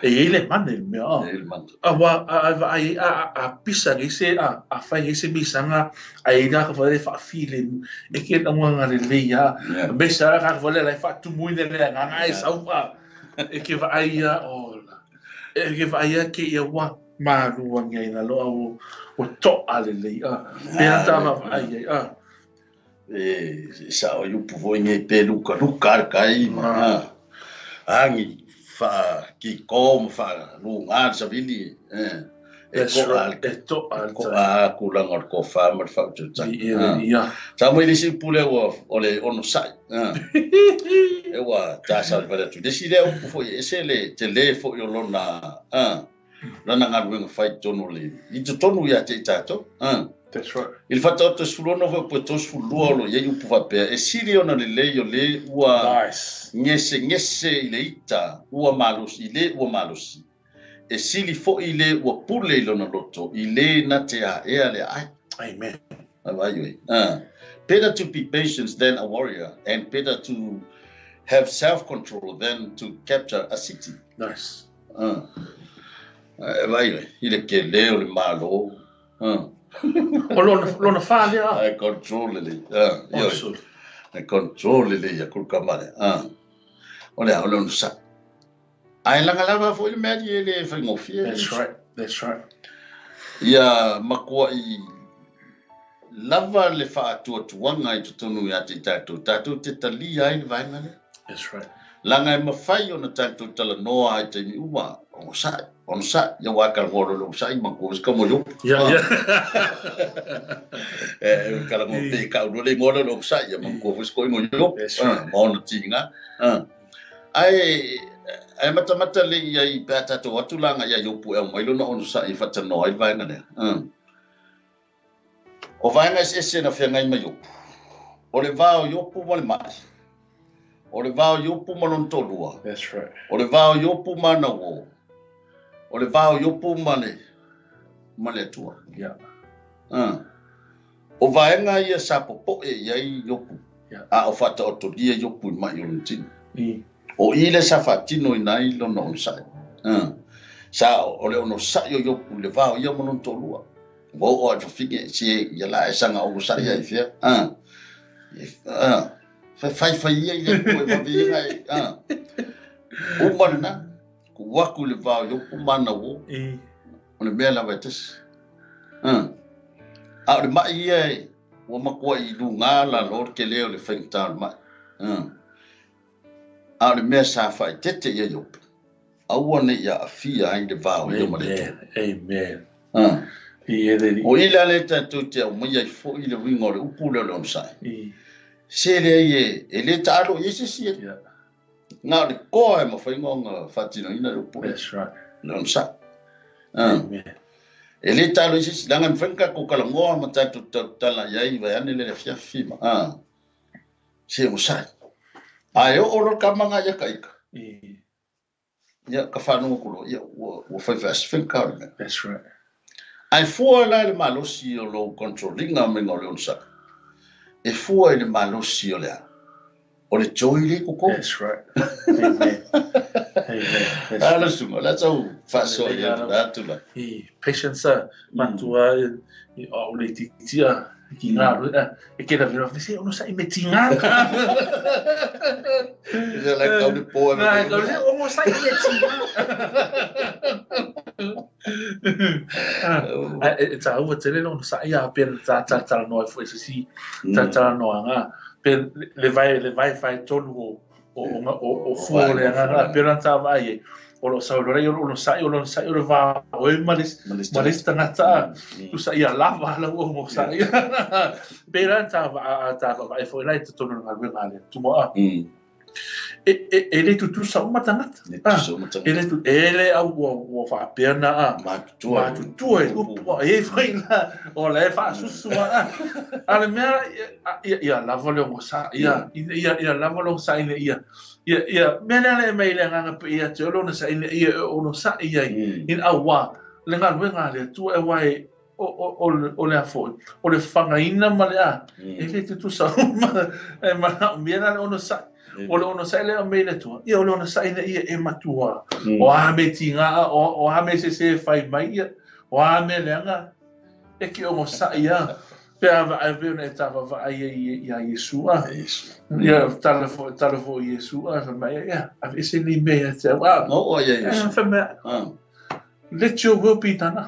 E iai le mana i le mea. E iai le mana. Aua, a vaai ai, a pisa nei se, a fai nei se misaga, a iai la ka whale whaafilemu, e ke na ngā le lei a. Me sa ka whale lai whaatumuina le ngā e sau a. E ke vaai ia, o la. E ke vaai ia ke ia wa marua ngai na loa o to'a le lei a. Pea ta vaai ai a. E sa o yupu foi ngai pe luka luka le kai ma. Angi fa ki ko ma fa lu ngā savili. E to'a e to'a ko a kulanga o le kofa ma le faautautaga. Ia. Sa mai le isi upu lea ua o le onosai. E ua tasavalivali atu. Le isi lea upu foi e ese le telē foi o lona lana galuega fai i totonu o le i totonu ia te i tatou. That's right. I le faataoto 16 foi po e 32 o lo o i ai upu faapea, e sili ona lelei o lē ua Nice. gesegese i le ita ua malosi, i lē ua malosi. E sili foi i lē ua pule i lona loto, i lē na te aʻea le aai. Amen. Ai oi. Better to be patient than a warrior, and better to have self-control than to capture a city. Nice. E vai oi, i le ke leo le malo. O lona wha lea. Ai control le. Awesome. Ai control le ia kul kamale. O le o le ono sa. Ai langa lava foi le mea i le whaingofie. That's right. That's right. Ia makua i lava le whaatuatuanga i totonu ia te tātou. Tātou te talia ai le vaenga lea. That's right. Langa e mawhai o na tātou tala noa ai te mi uma. Ono sai, ono sai. Ia wā kala ngō rolo sai ma kua ka mo yopu. Yeah, yeah. E kala ngō te kau rolo ngō rolo sai ia ma kua ko ingo yopu. That's right. Ma ono tinga. Ai ai matamata le ia i pea tātou atu langa ia yopu e au mai lona ono sai i whatanoa i vaenga lea. O vaenga ese ese na whiangai mai yopu. O le vao yopu ma le mai. O le vao yopu ma lona tolua. That's right. O le vao yopu ma na wo. O le vao yopu ma le ma le atua. Yeah. O vaenga ia sa popoe ia i yopu. Yeah. A o whata o tolia yopu i mai o lona tino. I. O i le sa whaatino i nai lona ono sai. Sa o le ono sai o yopu le vao ia ma lona tolua. Wo o a whawhinge si ia la e sanga o sai ia i whia. Whai whai ia i le kue wawinga e. Uma lena, ku waku le vao yopu mana wo. I. O le mea lava e tasi. A o le ma'i ia ua matuai luga lalo le tele o le faigata o le ma'i. A o le mea sa faaeteete i ai Iopo, aua ne i aafia ai le va o ia ma le Atua. Amen. O i la lea tatou te aumaia ai foi le uiga o le upu lea o le onosai. Se leai e le taalo i ai se isi. Na o le toa e mafai ona faatinoina le upu lea. That's right. Le onosai. E le taalo i se isi, leaga e mafai ona tatou talanoa ma tatou tautala i ai vaeane le afiafi ma se onosai. Ae oo loa le tama lena ia ita, ia ka faalogo atu loa, ia ua fai faasefenka o le mea. That's right. Ae fua la i le malosi o lou control-ina maiga o le onosai. E fua i le malosi o le a? O le joy le i totonu. That's right. Amen. Amen. That's right. Ala suga, la tau faasoa i atu la atu la. Patience a, matua i o le titia ki ngā rua, e ke rawera whese, ono sa i me tingā. Is it like kau le po e me kau le, ono sa i me tingā. E tāua tele ono sa i a pēr tā tā tā noa fo e sisi, tā tā noa ngā, pēr le vai whai tonu o fua o le anganga, pēr tā vai e, o lo sau rei o lo sai o lo sai o le va o e malis malis tangata tu sa ia lava la o mo sai pera ta va ta va e foi lai te tonu nga nga le tu mo a e le tu tu sa uma tangata e le tu e le au o fa pena a ma tu tu e u e foi la o le fa susu a a le mea ia lava le mo sa ia ia lava lo sa ia ia ia mea le mai le nganga pe ia te ono sa ina ia ono sa ia in awa le nga le tu e wai o le afo o le whangaina ma le a e le tu sa e mana mea le ono sa o le ono sa le me le tu ia o le ono sa ina ia e matua o a me tinga o a me se se fai mai ia o a me le anga e ki o sa ia pe a va ve na ta va ia ia Yeshua ia talafo Yeshua fa mai ia a ese ni me ia te wa no o ia Yesu fa mai let your will be done.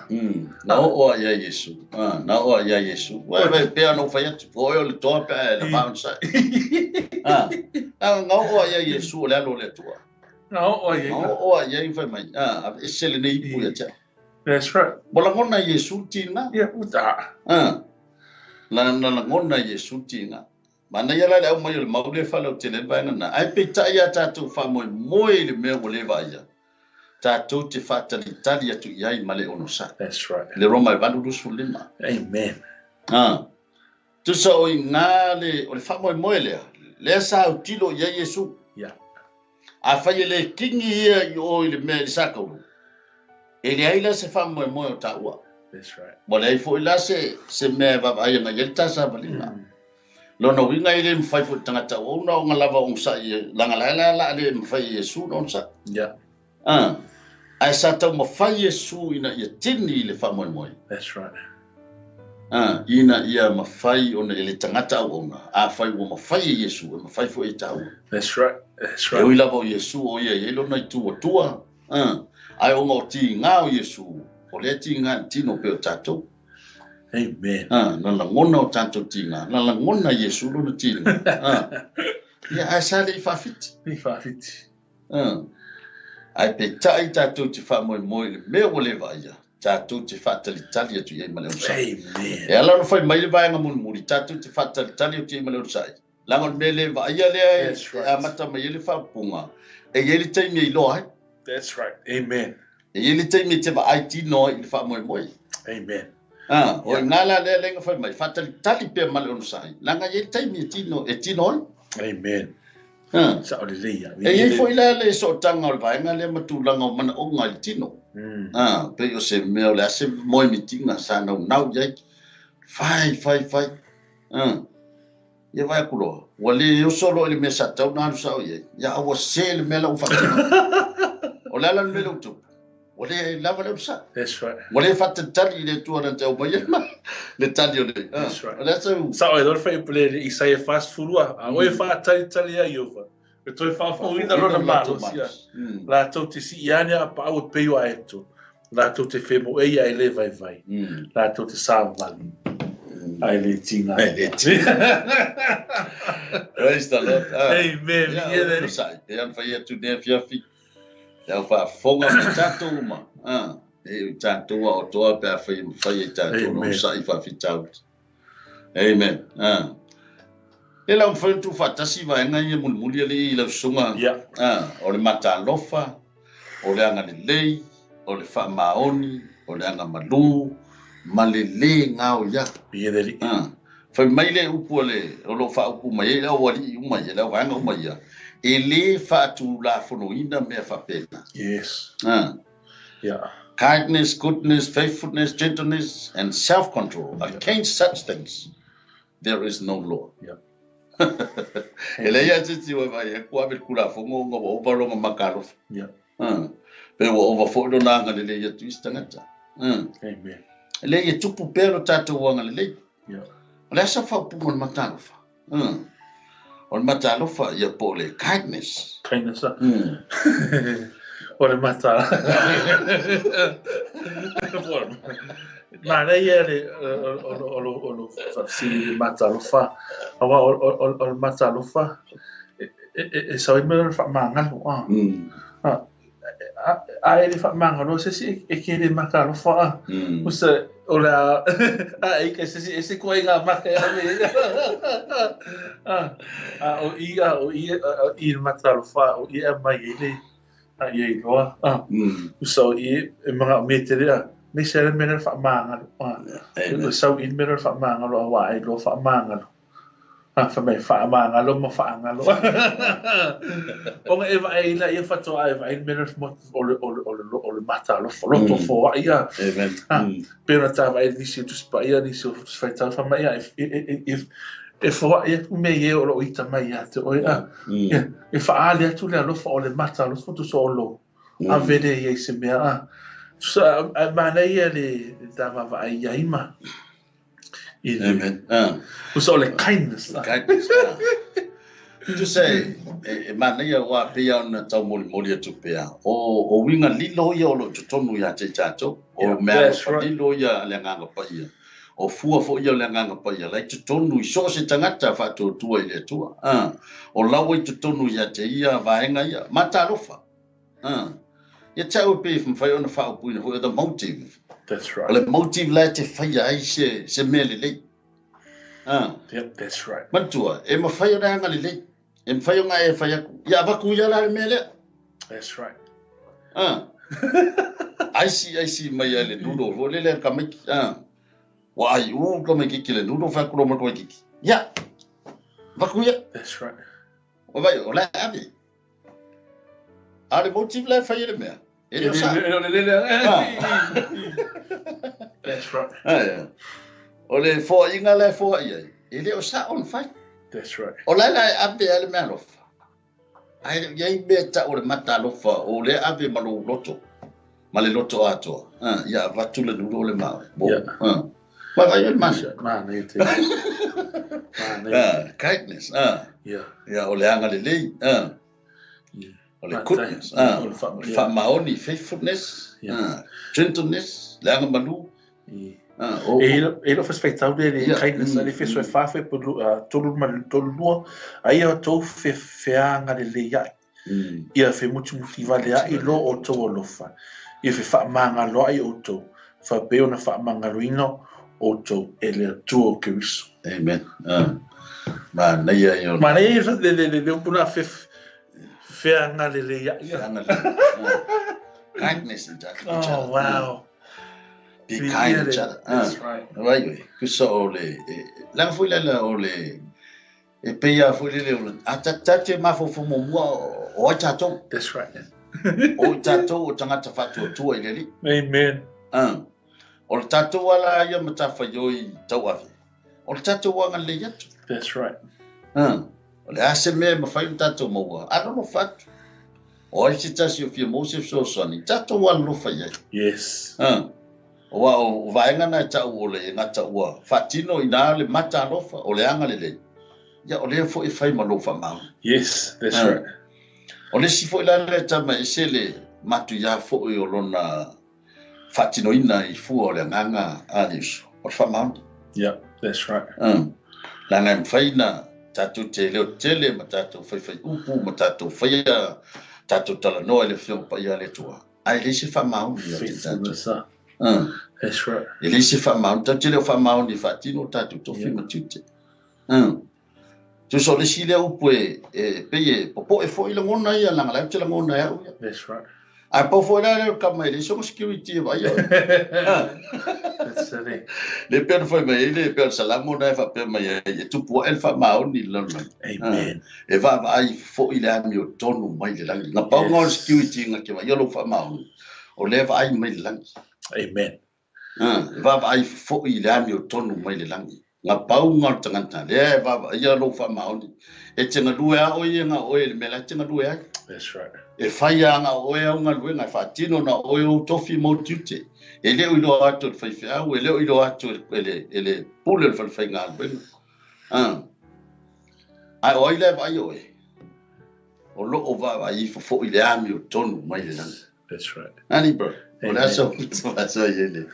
No o ia Yesu no o ia Yesu wa ve pe no fa ia o le to pe le fa sa no o ia Yesu le lo le tua no o ia no o ia fa mai a ese le nei pu ia te. That's right. Bola ngona Yesu tina ia uta la na ngona Yesu tina mana ia la le au mai o le maule whala o te le vaenga na. Ai pe tai ia tātou whamoe moe i le mea o le vai ia. Tātou te whaatalitali atu i ai ma le ono sa. That's right. Le Roma e 8:25. Amen. Tusa o i ngā le, o le whamoe moe lea. Lea sa au tilo i ai Yesu. Yeah. A whai e le kingi ia i o i le mea i le sakaulu. E le ai la se whamoe moe o tāua. That's right. Mo le ai fo i la se mea vava ai nga i tasa valinga. Lona uiga e le mafai foi tagata ua una ona lava ogosaʻi laga la la le mafai e Iesu ona onosaʻi. Yeah. Ae sa taumafai Iesu ina ia tini i le faamoemoe. That's right. Ina ia mafai ona e le tagata auauna. Afai ua mafai e Iesu, e mafai foi e taua. That's right. That's right. E ui lava o Iesu o ia i ai lona i tuatua. Ae ona o tigā o Iesu, o lea tigā i tino pe o tatou. Amen. Na lagona o tātou tīngā. Na lagona Iesu lona tīngā. Ia, ae sa le i faafiti. I faafiti. Ae pe tai tātou te faamoemoe i le mea ua le vaaia, tātou te faatalitali atu i ai ma le onosai. Amen. E ala ona fai mai le vaega mulimuli, tātou te faatalitali atu i ai ma le onosai. Laga o le mea le vaaia lea e amata mai ai le faapupuga, e i ai le taimi e iloa ai. That's right. Amen. E i ai le taimi e te vaai tino ai i le faamoemoe. Amen. O i ngā la lea lenga whai mai, whātalitali pea ma le onosai, langa i ai taimi e tino ai. Amen. Sa o le leia. E i ai foi la le sootanga o le vaenga lea matulanga o mana onga i le tino. Pei o se mea o le ase moe mitinga sa nau nau i ai. Whai, whai, whai. Ia vai aku loa. Ua le oso loa i le mea sa tau na alu sa o i ai. Ia aua se le mea lau whaatina. O le ala le mea lau tupu. Ua le lava le onosai. That's right. Ua le whātalitali i le atua na te au mai ai ma le tali o le. That's right. O le asa u. Sa o e lora whai pule le Isaia 42. A oe whātalitali ai Iova. E toi whāwhauina lona malosi. La tau te si iane a pa au e peiwa eto. La tau te whemo e ia e le vai vai. La tau te sāvali. Ae le tiga. E le tiga. Praise the Lord. Amen. Ia, o le sai, pea na fai atu nei afiafi. Le au faafofoga ma tatou uma. E o tatou a otoa pe a fai mafai e tatou na onosai faafitauli. Amen. E lau mafai ona tuufaatasi vaega ia mulimuli alii i lau susuga. O le matalofa, o le agalelei, o le faamaoni, o le agamalu, ma le lē gaoia. Fai mai le upu a le, o lo o faaupu mai ai le aualii uma ia, le auvaega uma ia, e lē faatulafonoina mea faapena. Yes. Kindness, goodness, faithfulness, gentleness, and self-control. Against such things, there is no law. E leai lava se isi e vaai atu ave le Tulafono ona ua ova lona matalofa. Pe ua ova foi lona agalelei atu i isi tagata. Amen. E leai, e tupu pea lo tatou agalelei. O le a sa faaupuga o le matalofa? O le matalofa ia po o le kindness. Kindness. O le mata. Manaia le o lo faafesili le matalofa. Aua o le matalofa e sau ai mai le faamagalo. A e le faamagalo se isi e ke le matalofa a. Usa o le a a e ke se isi e se koe ngā maka e ame. A o i a o i i le matalofa o i a mai e le a ia iloa. Usa o i e mga o me te rea. Me se le mea le faamagalo. O sau i le mea le faamagalo a wā e loa faamagalo. Fa mai faamagalo ma faagalo. Ona e vaai la ia fatoa e vaai le mea o le o le o le o le matalofa loto foai ia. Amen. Pe ona ta vaai nisi o Tusi Paia nisi o Tusi Faitau fa mai e e foai atu mea ia o loo ita mai ia te oe a. E faale atu le alofa o le matalofa tusa o lo ave le ia i se mea a. Tusa a manaia le ta vaavaai ia ima. Amen. Usa o le kindness. Kindness. Tusa e manaia ua pei ona taumolimoli atu pea. O uiga lilo ia o lo o totonu ia te i tatou. O mea alofa lilo ia a le Agaga Paia. O fua foi ia o le Agaga Paia. La i totonu i so o se tagata faatuatua i le Atua. O laua i totonu ia te ia vaega ia. Matalofa. Ia te au e pei mafai ona faaupuina foi o the motive. That's right. O le motive la e te faia ai se mea lelei. Yep, that's right. Manatua, e mafai ona e agalelei. E mafai ona e fai atu. Ia avatu ia la le mea lea. That's right. Aisi aisi mai ai le nulo foi lele a tamaiti. Ua ai u tamaititi le nulo fai atu loa ma le tamaititi. Ia, avatu ia. That's right. O vai, o la e ave. A le motive la e fai e le mea. E le o sa. That's right. O le foaiga la e foai ai, e le o sa on fai. That's right. O la la e ave a le mea alofa. Ae le o i ai mea tau o le matalofa o le ave ma lou loto. Ma le loto atoa. Ia avatu le nulo o le maoe. Vai vai o le mana. Mana te. Mana. Kindness. Ia o le agalelei. O le goodness. O le faamaoni, faithfulness. Gentleness, le agamalu. E lo faitau le le kindness le Efeso e 4 fe tolu ma tolu lua ai o tou fe feagalelei ai. Ia fe mutimuti vale ai lo o tou alofa. Ia fe faamagalo ai outou. Faapea ona faamagaloina outou e le Atua o Keriso. Amen. Manaia ia. Manaia ia le upu na fe feagalelei ai. Kindness in each other. Oh, wow. Be kind to each other. That's right. Vai, kusa o le langa foi lala o le e pei a foi lele o le a tate mafaufau muamua o ai tatou. That's right. O i tatou o tagata faatuatua i le Alii. Amen. O le tatou ala ia matafaioi tauave. O le tatou agalelei atu. That's right. O le a se mea e mafai ona tatou maua, alolofa atu. O ai se tasi o fia maua se fesoasoani, tatou alolofa i ai. Yes. Aua o vaega na e tau o le gata ua faatino ina le matalofa o le agalelei. Ia o lea foi e fai ma lou faamaoni. Yes, that's right. O le isi foi la lea tama e ese le matuia foi o lona faatinoina i fua o le agaga a le uso, o le faamaoni. Yeah. That's right. Leaga e mafai ona tatou te leotele ma tatou faifai upu ma tatou faia tatou talanoa i le Afioga Paia a le Atua, ae leai se faamaoni ia te tatou. That's right. E leai se faamaoni, tatou te le o faamaoni e faatino o tatou tofi ma tiute. Tusa o le isi lea upu e pei e popoe foi lagona ia, leaga la e ou te lagona e au ia. That's right. Ae pau foi la lea o le kama e leai sona security e vaaia oe. That's it. Le pei ona fai mai ai le pei o le Salamo lena e faapea mai ai, e tupu ae le faamaoni i le lalolagi. Amen. E vaavaai foi le amiotonu mai le lagi. Na pau nga o le security na ke vaaia lou faamaoni, o lea e vaai mai le lagi. Amen. E vaavaai foi i le amiotonu mai le lagi. Na pau nga o le tagata, lea e vaavaaia lou faamaoni. E te galue a oe ia na oe i le mea la e te galue ai. That's right. E fai a na oe au galuega, e faatino na oe ou tofi ma ou tiute. E le o iloa atu e le faifeau, e le o iloa atu e le pule o le falefaigaluega. Ae o ai la e vaai oe? O loo vaavaai ifo foi le amiotonu mai le lagi. That's right. Nani bro, o le aso aso i le.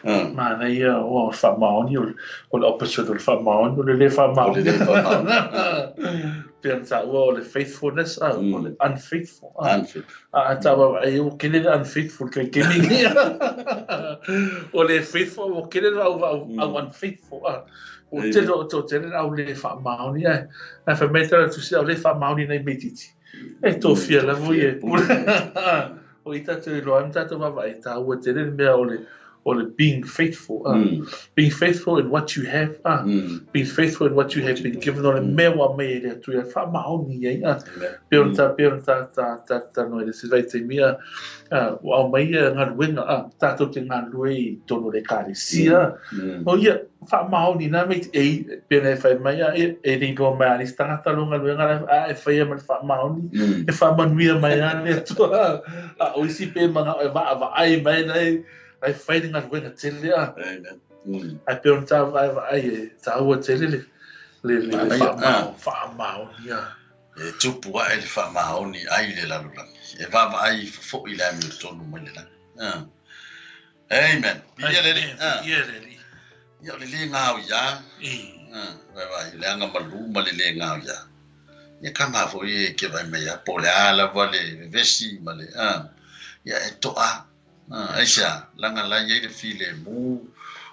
Manaia o faamaoni, o le opposite o le faamaoni, o le le faamaoni. O le le faamaoni. Pei ona taua o le faithfulness, o le unfaithful. Unfaithful. A taua ai o kele le unfaithful kai kemi. O le faithful o kele le au au unfaithful. O tele o tele au le faamaoni ai. Na fa mai tala tu se au le faamaoni nei meititi. E tofia lava ia e pule. O i tātou i loa, tātou vaavaai, tāua tele le mea o le being faithful. Being faithful in what you have. Being faithful in what you have been given. O le mea ua mai e le Atua ia faamaoni ai. Pei ona tā, pei ona tā, tā, tā, tā noa i le se vaitaimi, ua au mai ia galuega, tātou te galulue i tonu o le ekalesia. O ia, faamaoni nā mei, e, pei ona e fai mai, e le iloa mai a le isi tagata lo galuega la, a e faia ma le faamaoni, e faamanuia mai a le Atua. A o isi pe manao e vaavaai mai lai, lai fai le galuega tele a. Amen. Ae pei ona tā vaavaai e tāua tele le, le, le, le faamaoni a. E tupu ae le faamaoni ai le lalolagi. E vaavaai ifo foi le amiotonu mai le lagi. Amen. Viia le Alii. Viia le Alii. Ia o le le gaoia. Vaavaai, le aga malu ma le le gaoia. Ia kama foi e ke vai mai a po le a lava le vevesi ma le ia e toa. Aisea, laga la e i ai le filemu,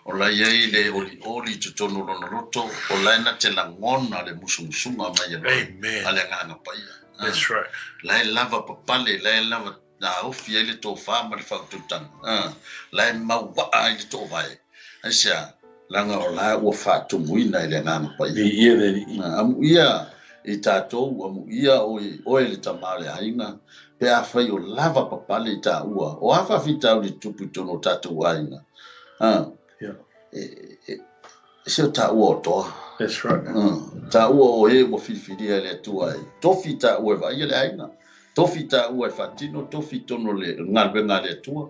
o la e i ai le olioli i totonu o lona loto, o la e na te lagona le musumusuga mai Amen. a le Agaga Paia. That's right. La e lava papale, la e lava taofi ai le tofa ma le faautautaga. La e mauaa ai le toovae. Aisea, laga o la ua faatumuina e le Agaga Paia. Viia le Alii. Amuia i tatou, amuia oe le tama o le aiga, pe afai o lava papale i taua, o a faafitauli i tupu i totonu o tatou aiga. E se o taua o toa. That's right. Taua o e ua filifilia e le Atua e tofi taua e vaaia le aiga, tofi taua e faatino, tofi totonu o le galuega a le Atua.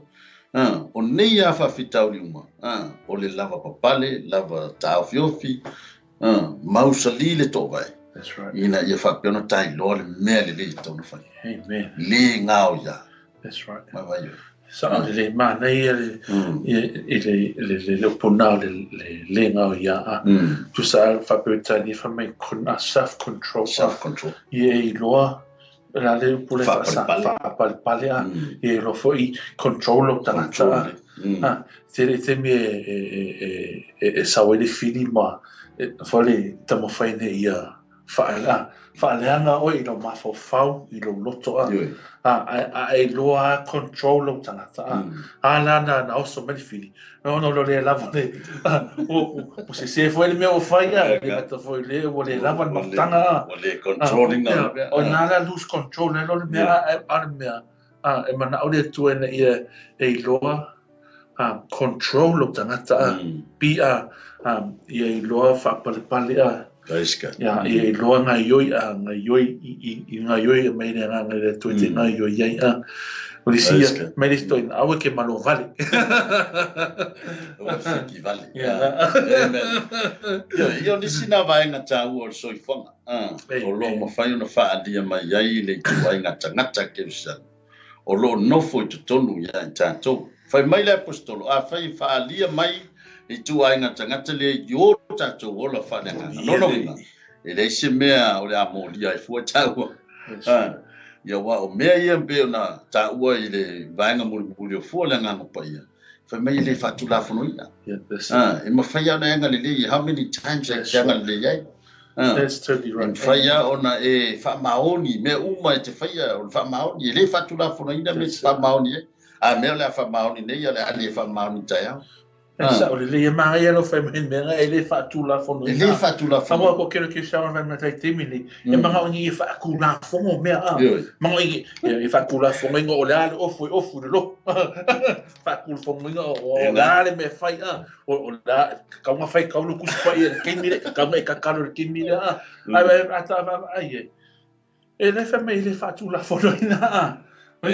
O nei a faafitauli uma, o le lava papale, lava taofiofi, mausali le toovae. That's right. Ina ia faapea ona tailoa le mea lelei e tatau ona fai. Amen. Le gaoia. That's right. Vaavaai oe. Sao le le manaia le i le le le le upu na o le le le gaoia a. Tusa faa-Peretania fai mai self control. Self control. Ia e iloa la le upu le Faapalepale. Faapalepale a. Ia e iloa foi control lou tagata a. Control. Tele taimi e sau ai le fili ma e foi le taumafai ina ia faaleaga oe i lau mafaufau, i lou loto a. Ioe. A e iloa a control lou tagata a. A la na oso mai le fili. No no lo le lava le o se se foi le mea ua fai a, le gata foi le ua le lava le mafutaga a. Ua le control ina le mea. O na la lose control le lo le mea a le mea. E manao le Atua ina ia e iloa control lou tagata a. Be a ia iloa faapalepale a. Praise God. Ia iloa ngaioi a, ngaioi i ngaioi e mai le agaga i le Atua i te ngaioi ai a. O le isi ia, mai le isi toeaina, aua e ke malo vale. Aua e fiki vale. Amen. Ia, o nisi nā vaega tāua o le soifuaga. O loo mafai ona faaalia mai ai le ituaiga tagata kerisiano. O loo nofo i totonu ia i tatou. Fai mai le apostolo, afai e faaalia mai Le ituaiga tagata lea i o tatou ola faaleagaga. Lona uiga, e leai se mea o le a molia ai fua taua. Ia aua o mea ia pei ona taua i le vaega mulimuli o fua o le Agaga Paia, fai mai e le faatulafonoina. E mafai lava ona e agalelei, how many times e te agalelei ai? That's totally right. E mafai lava ona e faamaoni mea uma e te faia, o le faamaoni, e le faatulafonoina mea e te faamaoni ai. A mea o le a faamaoni nei, o le a le faamaoni taeao. E sao lelei, e manaia lou fai mai i le mea lena, e le faatulafonoina. E le faatulafonoina. Aua ko kelo ke saoa fai mai tai taimi nei, e manao ina ia faatulafono mea a. Manao ina ia faatulafonoina o le a le ofu e ofu i le lotu. Faatulafonoina o le a le mea e fai a. O le a, tatau ona fai tatau le Tusi Paia i le taimi lea, tatau ona e tatalo i le taimi lea a. Ae a ta vaavaai i ai, E le fai mai e le faatulafonoina a. We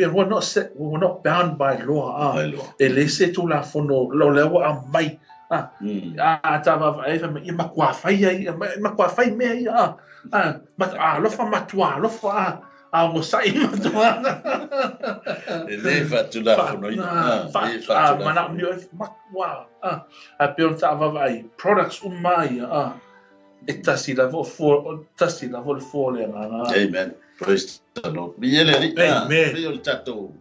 were not set, we were not bound by law a. E leai se tulafono o lea ua aumai a. A ta vaavaai fai mai ia matua fai ai, matua fai mea ia a. A alofa matua alofa a. A onosai matua. E le faatulafonoina. A manaomia matua a. Ae pei ona ta vaavaai products uma ia a. E tasi lava o fua, o tasi lava o le fua o le agaga. Amen. Praise the Lord. Viia le Alii. Amen. Pei o le tatou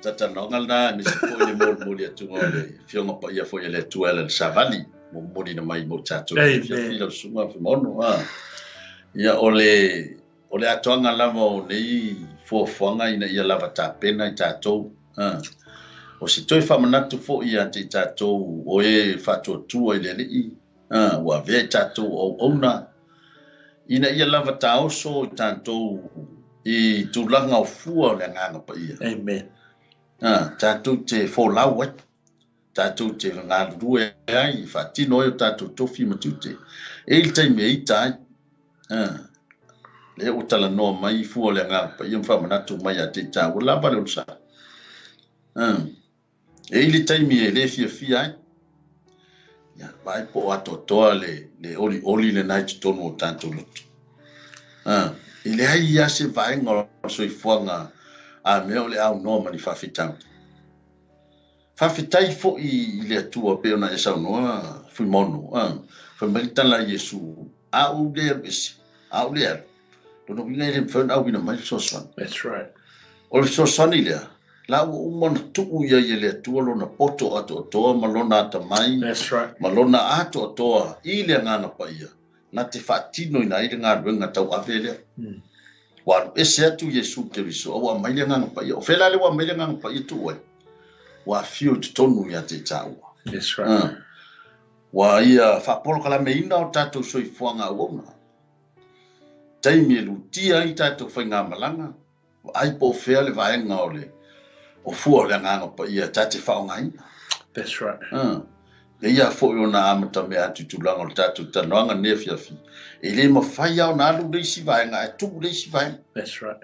talanoaga lena, aemaise foi le molimoli atuga o le Afioga Paia foi a le Atua e ala i le savali, momoli mai mo tatou i le afiafi lau Susuga Fuimaono. Ia, o le, o le atoaga lava o nei fuafuaga ina ia lava tapena i tatou. O se toe faamanatu foi ia te i tatou o e faatuatua i le Alii, Ua avea i tatou o auauna ina ia lava taoso i tatou i tulaga o fua o le Agaga Paia. Amen. Tatou te folau ai, tatou te galulue ai, faatino ai o tatou tofi ma tiute. E i ai le taimi e ita ai. Lea ua talanoa mai fua o le Agaga Paia ma faamanatu mai ia te i tāua, lava le onosai. E i le taimi e le fiafia ai, ia, vaai po o atoatoa le, le olioli lena i totonu o tatou loto. E leai lava se vaega o le soifuaga a mea o le aunoa ma ni faafitauli. Faafetai foi i le Atua pei ona e saunoa, Fuimaono, fai mai le tala a Iesu, a ou le alu ese, a ou le alu, lona uiga e le mafai ona auina mai le fesoasoani. That's right. O le fesoasoani lea, la ua uma ona tuu i ai e le Atua lona poto atoatoa ma lona atamai. That's right. Ma lona atoatoa i le Agaga Paia, na te faatinoina ai le galuega tauave lea. Ua alu ese atu Iesu Keriso, a ua aumai le Agaga Paia. O fea la lea ua aumai le Agaga Paia tuu ai? Ua afio i totonu ia te i tāua. That's right. Ua ia faapolokalameina o tatou soifuaga auauna. Taimi e lutia ai tatou faigamalaga, Vaai po o fea le vaega o le o fua o le Agaga Paia ta te faaaogaina. That's right. Pei foi ona amatamea atu i tulaga o le tatou talanoaga nei afiafi, e le mafai lava ona alu le isi vaega ae tuu le isi vaega. That's right.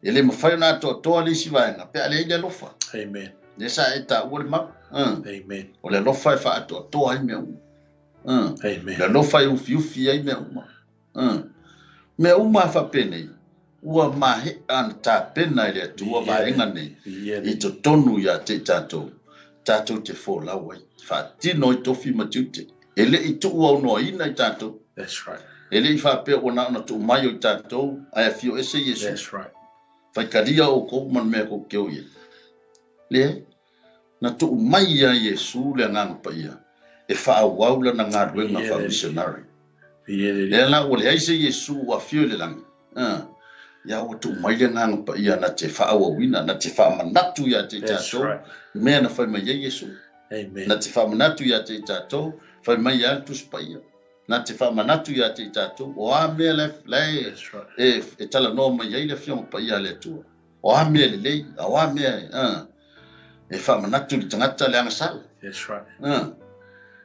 E le mafai ona atoatoa le isi vaega pe a leai le alofa. Amen. Lea sa e taua le mau. Amen. O le alofa e faaatoatoa ai mea uma. Amen. O le alofa e ufiufi ai mea uma. Mea uma lava faapenei, ua maea ona tapena e le Atua vaega nei i totonu ia te i tatou, tatou te folau ai, faatino ai tofi ma tiute. E le i tuuaunoaina i tatou. That's right. E le i faapea ua na ona tuu mai o i tatou ae afio ese Iesu. That's right. Faitalia oukou ma le mea kou te o i ai. Leai. Na tuu mai ia Iesu le Agaga Paia e faaauau lana galuega faamisionari. Lea la ua leai se Iesu ua afio i le lagi, ia ua tuu mai le Agaga Paia na te faaauauina, na te faamanatu ia te i tatou mea na fai mai ai Iesu. Na te faamanatu ia te i tatou, fai mai ia le Tusi Paia. Na te faamanatu ia te i tatou, o a mea la e talanoa mai ai le Afioga Paia a le Atua. O a mea lelei, a o a mea e faamanatu i le tagata le agasala. That's right.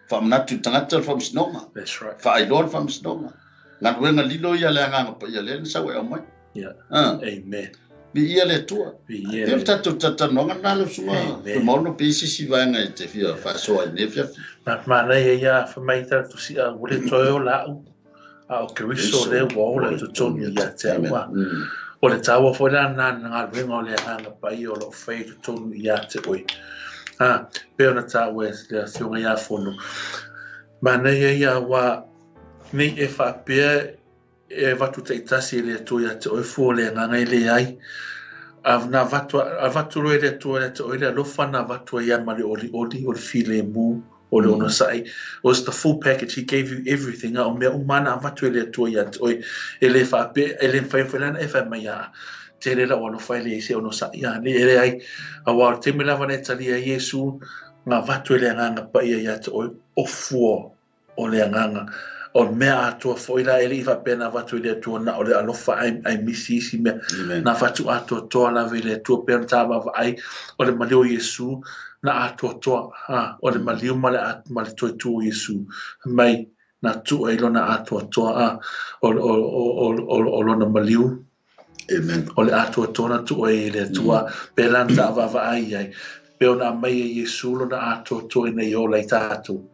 Faamanatu i le tagata le faamasinoga. That's right. Faailoa le faamasinoga. Galuega lilo ia le Agaga Paia lea na sau e aumai. Yeah. Amen. Viia le Atua. Viia le tatou talanoaga lena lau Susuga Fuimaono pe i se isi vaega e te fia faasoa i lenei afiafi. Manaia ia fai mai tala tusi a ua le toe ola au. A o Keriso lea ua ola i totonu ia te au. O le taua foi la lena na galuega o le Agaga Paia o lo o fai i totonu ia te oe. A, pei ona taua e le Afioga ia Fono, manaia ia auā nei e faapea e avatu taitasi e le Atua ia te oe fua o le agaga e leai. A na avatu, avatu loa e le Atua ia te oe le alofa na avatu ai ia ma le olioli, o le filemu, o le onosai. It was the full package. He gave you everything. A o mea uma na avatu e le Atua ia te oe. E le faapea, e le mafai foi la ona e fai mai a tele lau alofa e leai se onosai. A, e leai. Auā o le taimi lava na e talia ai Iesu, na avatu e le Agaga Paia ia te oe, o fua o le Agaga. O le mea atoa foi la, e le i faapea na avatu e le Atua na o le alofa ae, ae misi isi mea. Amen. Na avatu atoatoa lava i le Atua pei ona ta vaavaai o le maliu o Iesu na atoatoa, ha, o le maliu ma le, ma le toe tu o Iesu mai na tuu ai lona atoatoa, a, o, o, o, o, o, o lona maliu. Amen. O le atoatoa na tuu ai e le Atua, pēlā na ta vaavaai ai, pei ona aumai e Iesu lona atoatoa ina ia ola ai tātou.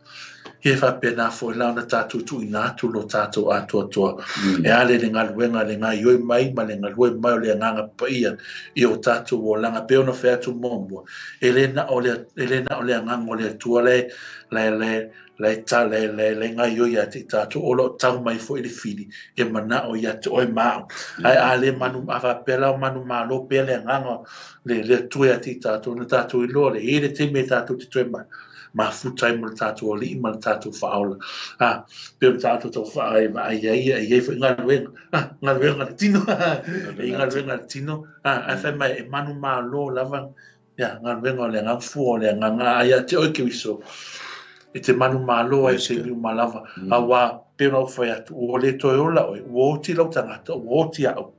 Ia e faapena foi la ona tātou tuuina atu lo tātou atoatoa. E ale le galuega le gaoioi mai ma le galue mai o le Agaga Paia i o tātou olaga, pei ona fai atu muamua, e le na o le, e le na o le Agaga o le Atua la e, la e, la e, la e ta, la e, la e, la e gaoioi ia te i tātou, o lo o tau mai foi le fili e manao ia te oe ma au. Ae a le manu, a faapea la o manumalo pea le Agaga le, le Atua ia te i tātou, na tātou iloa le, e i le taimi e tātou te toe ma, mafuta ai ma le tātou Alii ma le tātou Faaola. A, pei ona tātou tau whaai vaai ai ia, e i ai foi galuega, a, galuega a le tino, e i galuega a le tino, a, ae fai mai e manumalo lava ia, galuega o le agaga, fua o le agaga, a ia te oe Keriso, e te manumalo ai i taimi uma lava, auā, pei ona ou fai atu, ua le toe ola oe, ua oti lau tagata, ua oti au.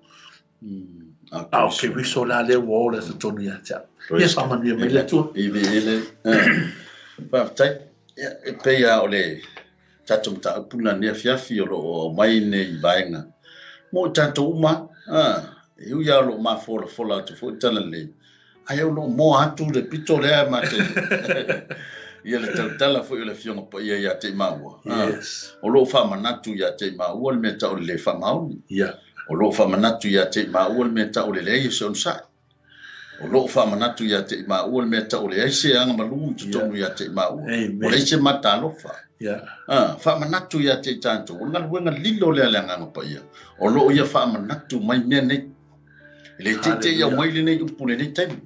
A o Keriso la lea ua ola i totonu ia te au. Ia faamanuia mai le Atua. Ivi ele. Faafetai. Ia, e pei lava o le tatou mataupu na nei afiafi o lo o aumai nei vaega mo i tatou uma, e ui lava o lo o mafolafola atu foi le tala lelei, ae o lo o moa atu le pito lea ma te ia le tautala foi o le Afioga Paia ia te i maua. Yes. O lo o faamanatu ia te i maua le mea tau o le le faamaoni. Yeah. O lo o faamanatu ia te i maua le mea tau o le leai o se onosai. O lo o faamanatu ia te i maua le mea tau o le leai se agamalu i totonu ia te i maua. O leai se matalofa. Yeah. Faamanatu ia te i tatou. O le galuega lilo lea a le Agaga Paia. O lo o ia faamanatu mai mea nei. E le teitei aumai lenei upu i lenei taimi.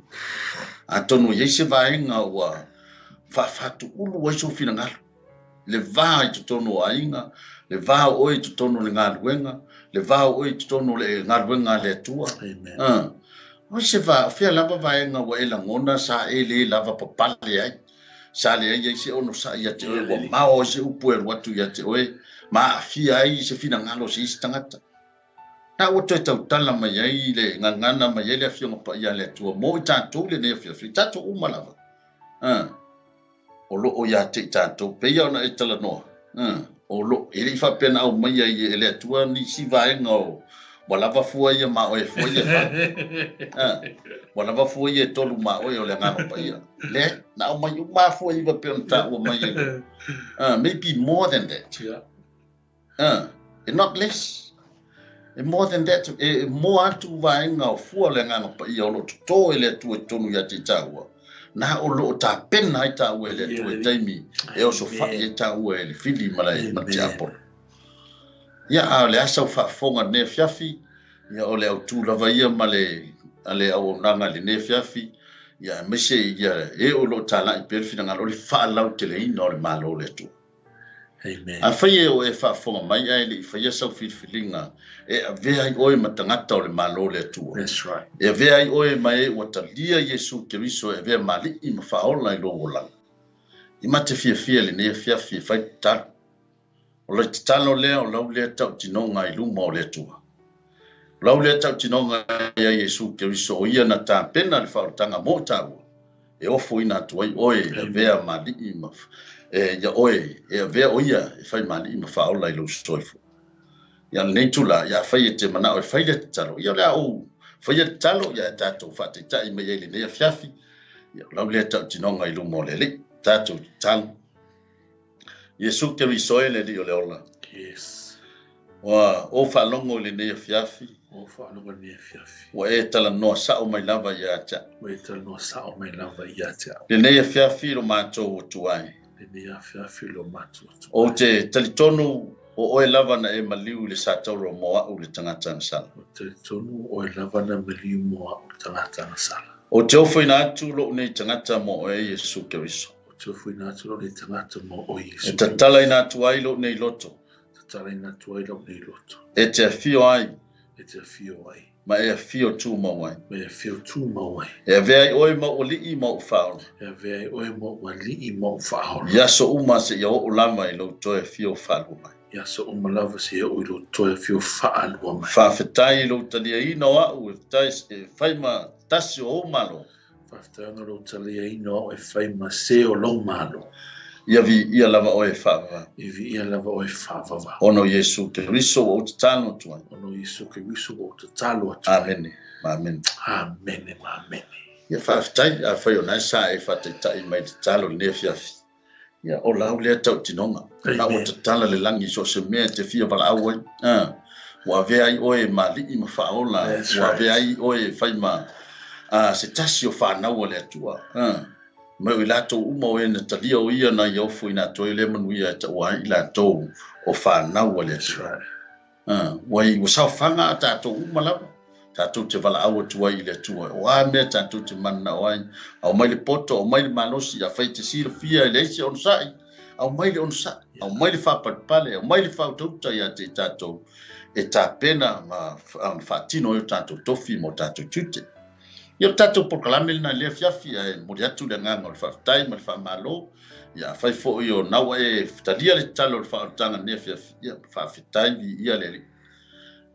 Atonu e i ai se vaega ua faafatuulu ai sou finagalo. Le va i totonu o aiga, le va o oe i totonu o le galuega, le va o oe i totonu o le galuega a le Atua. Amen. O se va, o fea lava vaega ua e lagona sa e le lava papale ai, sa leai ai se onosai ia te oe, ua mao ai se upu e alu atu ia te oe, ma aafia ai se finagalo o se isi tagata. Na ua toe tautala mai ai le gagana mai ai le Afioga Paia a le Atua mo i tatou lenei afiafi, i tatou uma lava. O lo o ia te i tatou, pei ona e talanoa, o lo, e le i faapea na aumaia ai e le Atua nisi vaega o, ua lava fua ia ma oe fua ia e fa. Ua lava fua ia e tolu ma oe o le Agaga Paia. Leai, na aumai uma lava fua iva pei ona taua mai e, maybe more than that. Yeah. And not less. E more than that, e moa atu vaega o fua o le Agaga Paia o lo o totō e le Atua i totonu ia te i tāua, na o lo o tapena ai tāua e le Atua i taimi e osofaʻi ai tāua e le fili ma le tiapolo. Ia, a o le a sau faafofoga i lenei afiafi, ia o le autū lava ia ma le, a le auaunaga i lenei afiafi, ia aemaise ia e o lo o talai pea le finagalo o le faalauteleina o le Malo o le Atua. Amen. Afai e o e faafofoga mai ae le i faia sau filifiliga e avea ai oe ma tagata o le Malo o le Atua. That's right. E avea ai oe ma e ua talia Iesu Keriso e avea ma Alii ma Faaola i lou olaga. I ma te fiafia i lenei afiafi e fai tatalo. O le tatalo lea o lau lea tautinoga i luma o le Atua. O lau lea tautinoga ia Iesu Keriso o ia na tapena le faaolataga mo taua. E ofoina atu ai oe e avea ma alii ma, e, ia oe, e avea o ia e fai ma alii ma faaola i lou soifua. Ia lenei itula, ia afai e te manao e fai lea tatalo, ia o le a ou faia le tatalo, ia e tatou faataitai mai ai lenei afiafi, ia o lau lea tautinoga i luma o le Alii. Tatou tatalo. Iesu Keriso e le Alii o le ola. Yes. Ua ou faalogo i lenei afiafi. Ua ou faalogo i lenei afiafi. Ua e talanoa sao mai lava ia te au. Ua e talanoa sao mai lava ia te au. Lenei afiafi i lo matou atu ai. Lenei afiafi i lo matou atu ai. Ou te talitonu o oe lava na e maliu i le satauro mo au le tagata agasala. Ou te talitonu o oe lava na maliu mo au le tagata agasala. Ou te ofoina atu lou nei tagata mo oe Iesu Keriso. Ou te ofoina atu lou nei tagata mo oe Iesu E tatalaina atu ai lou nei loto. Tatalaina atu ai lou nei loto. E te afio ai. E te afio ai. Ma e afio tumau ai. Ma e afio tumau ai. E avea ai oe ma ou alii ma ou faaola. E avea ai oe ma ou alii ma ou faaola. I aso uma seia oo lava i lou toe afio faalua mai. I aso uma lava seia oo i lou toe afio faalua mai. Faafetai i lou taliaina o au e e fai ma tasi o ou malo. Faafetai ona o lou taliaina o au e fai ma se o lou malo. Ia viia lava oe e faavavau. Ia viia lava oe e faavavau. Ona o Iesu Keriso ua ou tatalo atu ai. Ona o Iesu Keriso ua ou tatalo atu ai. Amene ma amene. Amene ma amene. Ia faafetai, afai o lena sa e faataitai mai i le tatalo i lenei afiafi. Ia, o lau lea tautinoga. La ua tatala le lagi i so o se mea e te fia valaau ai. Ua avea ai oe ma alii ma faaola. Ua avea ai oe e fai ma se tasi o fanau a le Atua. Mai o i latou uma o e na talia o ia na ia ofoina atu ai lea manuia e taua ai i latou o fanau a le Atua. Ua ua saofaga a tatou uma lava, tatou te valaau atu ai i le Atua. O a mea tatou te mananao ai, aumai le poto, aumai le malosi, afai e te silafia e leai se onosai, aumai le onosai, aumai le faapalepale, aumai le faautauta ia te i tatou e tapena ma faatino ai o tatou tofi ma o tatou tiute. Ia, o le tatou polokalame lena i lea afiafi, ae momoli atu le agaga o le faafetai ma le faamalo. Ia, afai foi o na ua e talia le tatalo o le faaolataga i lenei afiafi, ia, faafetai, viia le Alii.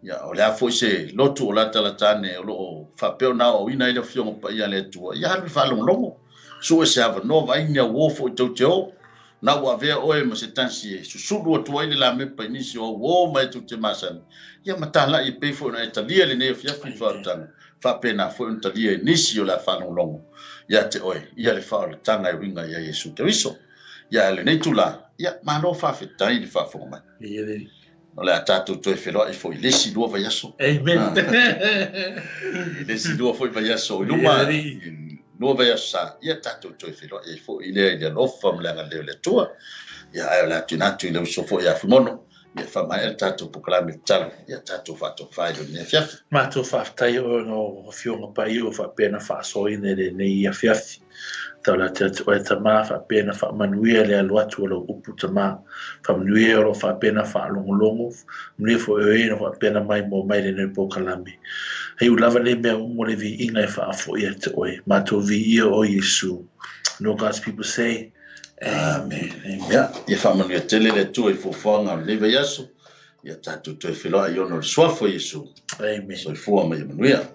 Ia, o le a foi se lotu o latalata ane o lo o faapea ona aoaoina ai le Afioga Paia a le Atua, ia alu i le faalogologo, sue se avanoa, vaai ni auō foi tou te o. Na ua avea oe ma se tasi e susulu atu ai le lamepa i nisi o auō ma e tou te masani, ia ma talai e pei foi ona e talia i lenei afiafi le faaolataga, faapena foi ona talia e nisi o le a faalogologo ia te oe ia le faaolataga e uiga ia Iesu Keriso. Ia, lenei itula, ia, malo faafetai i le faafofoga mai. O le a tatou toe feloai foi i le isi 2 vaiaso. Amen. I le isi 2 foi vaiaso i luma, 2 vaiaso sa, ia tatou toe feloai ai foi lea i le alofa ma le agalelei o le Atua. Ia, ae o le a tuuina atu i le uso foi ia Fuimono, ia faamaea le tatou polokalame tatalo, ia tatou faatofa i lenei afiafi. Matou faafetai oe ona o Afioga Paia ua faapea ona faasoaina i lenei afiafi. Taula atu ia te oe Tama, faapea ona faamanuia le alo atu o lau upu Tama. Faamanuia e o lo o faapea ona faalogologo, manuia foi o e na faapea ona maimoa mai lenei polokalame. Hei u lava nei mea uma o le viiga e faafoi ia te oe. Matou viia oe Iesu. And all God's people say, Amen. Amen. Ia, ia faamanuia tele le Atua i fuafuaga o lenei vaiaso. Ia tatou toe feloai ona o le suafa o Iesu. Amen. Soifua ma ia manuia.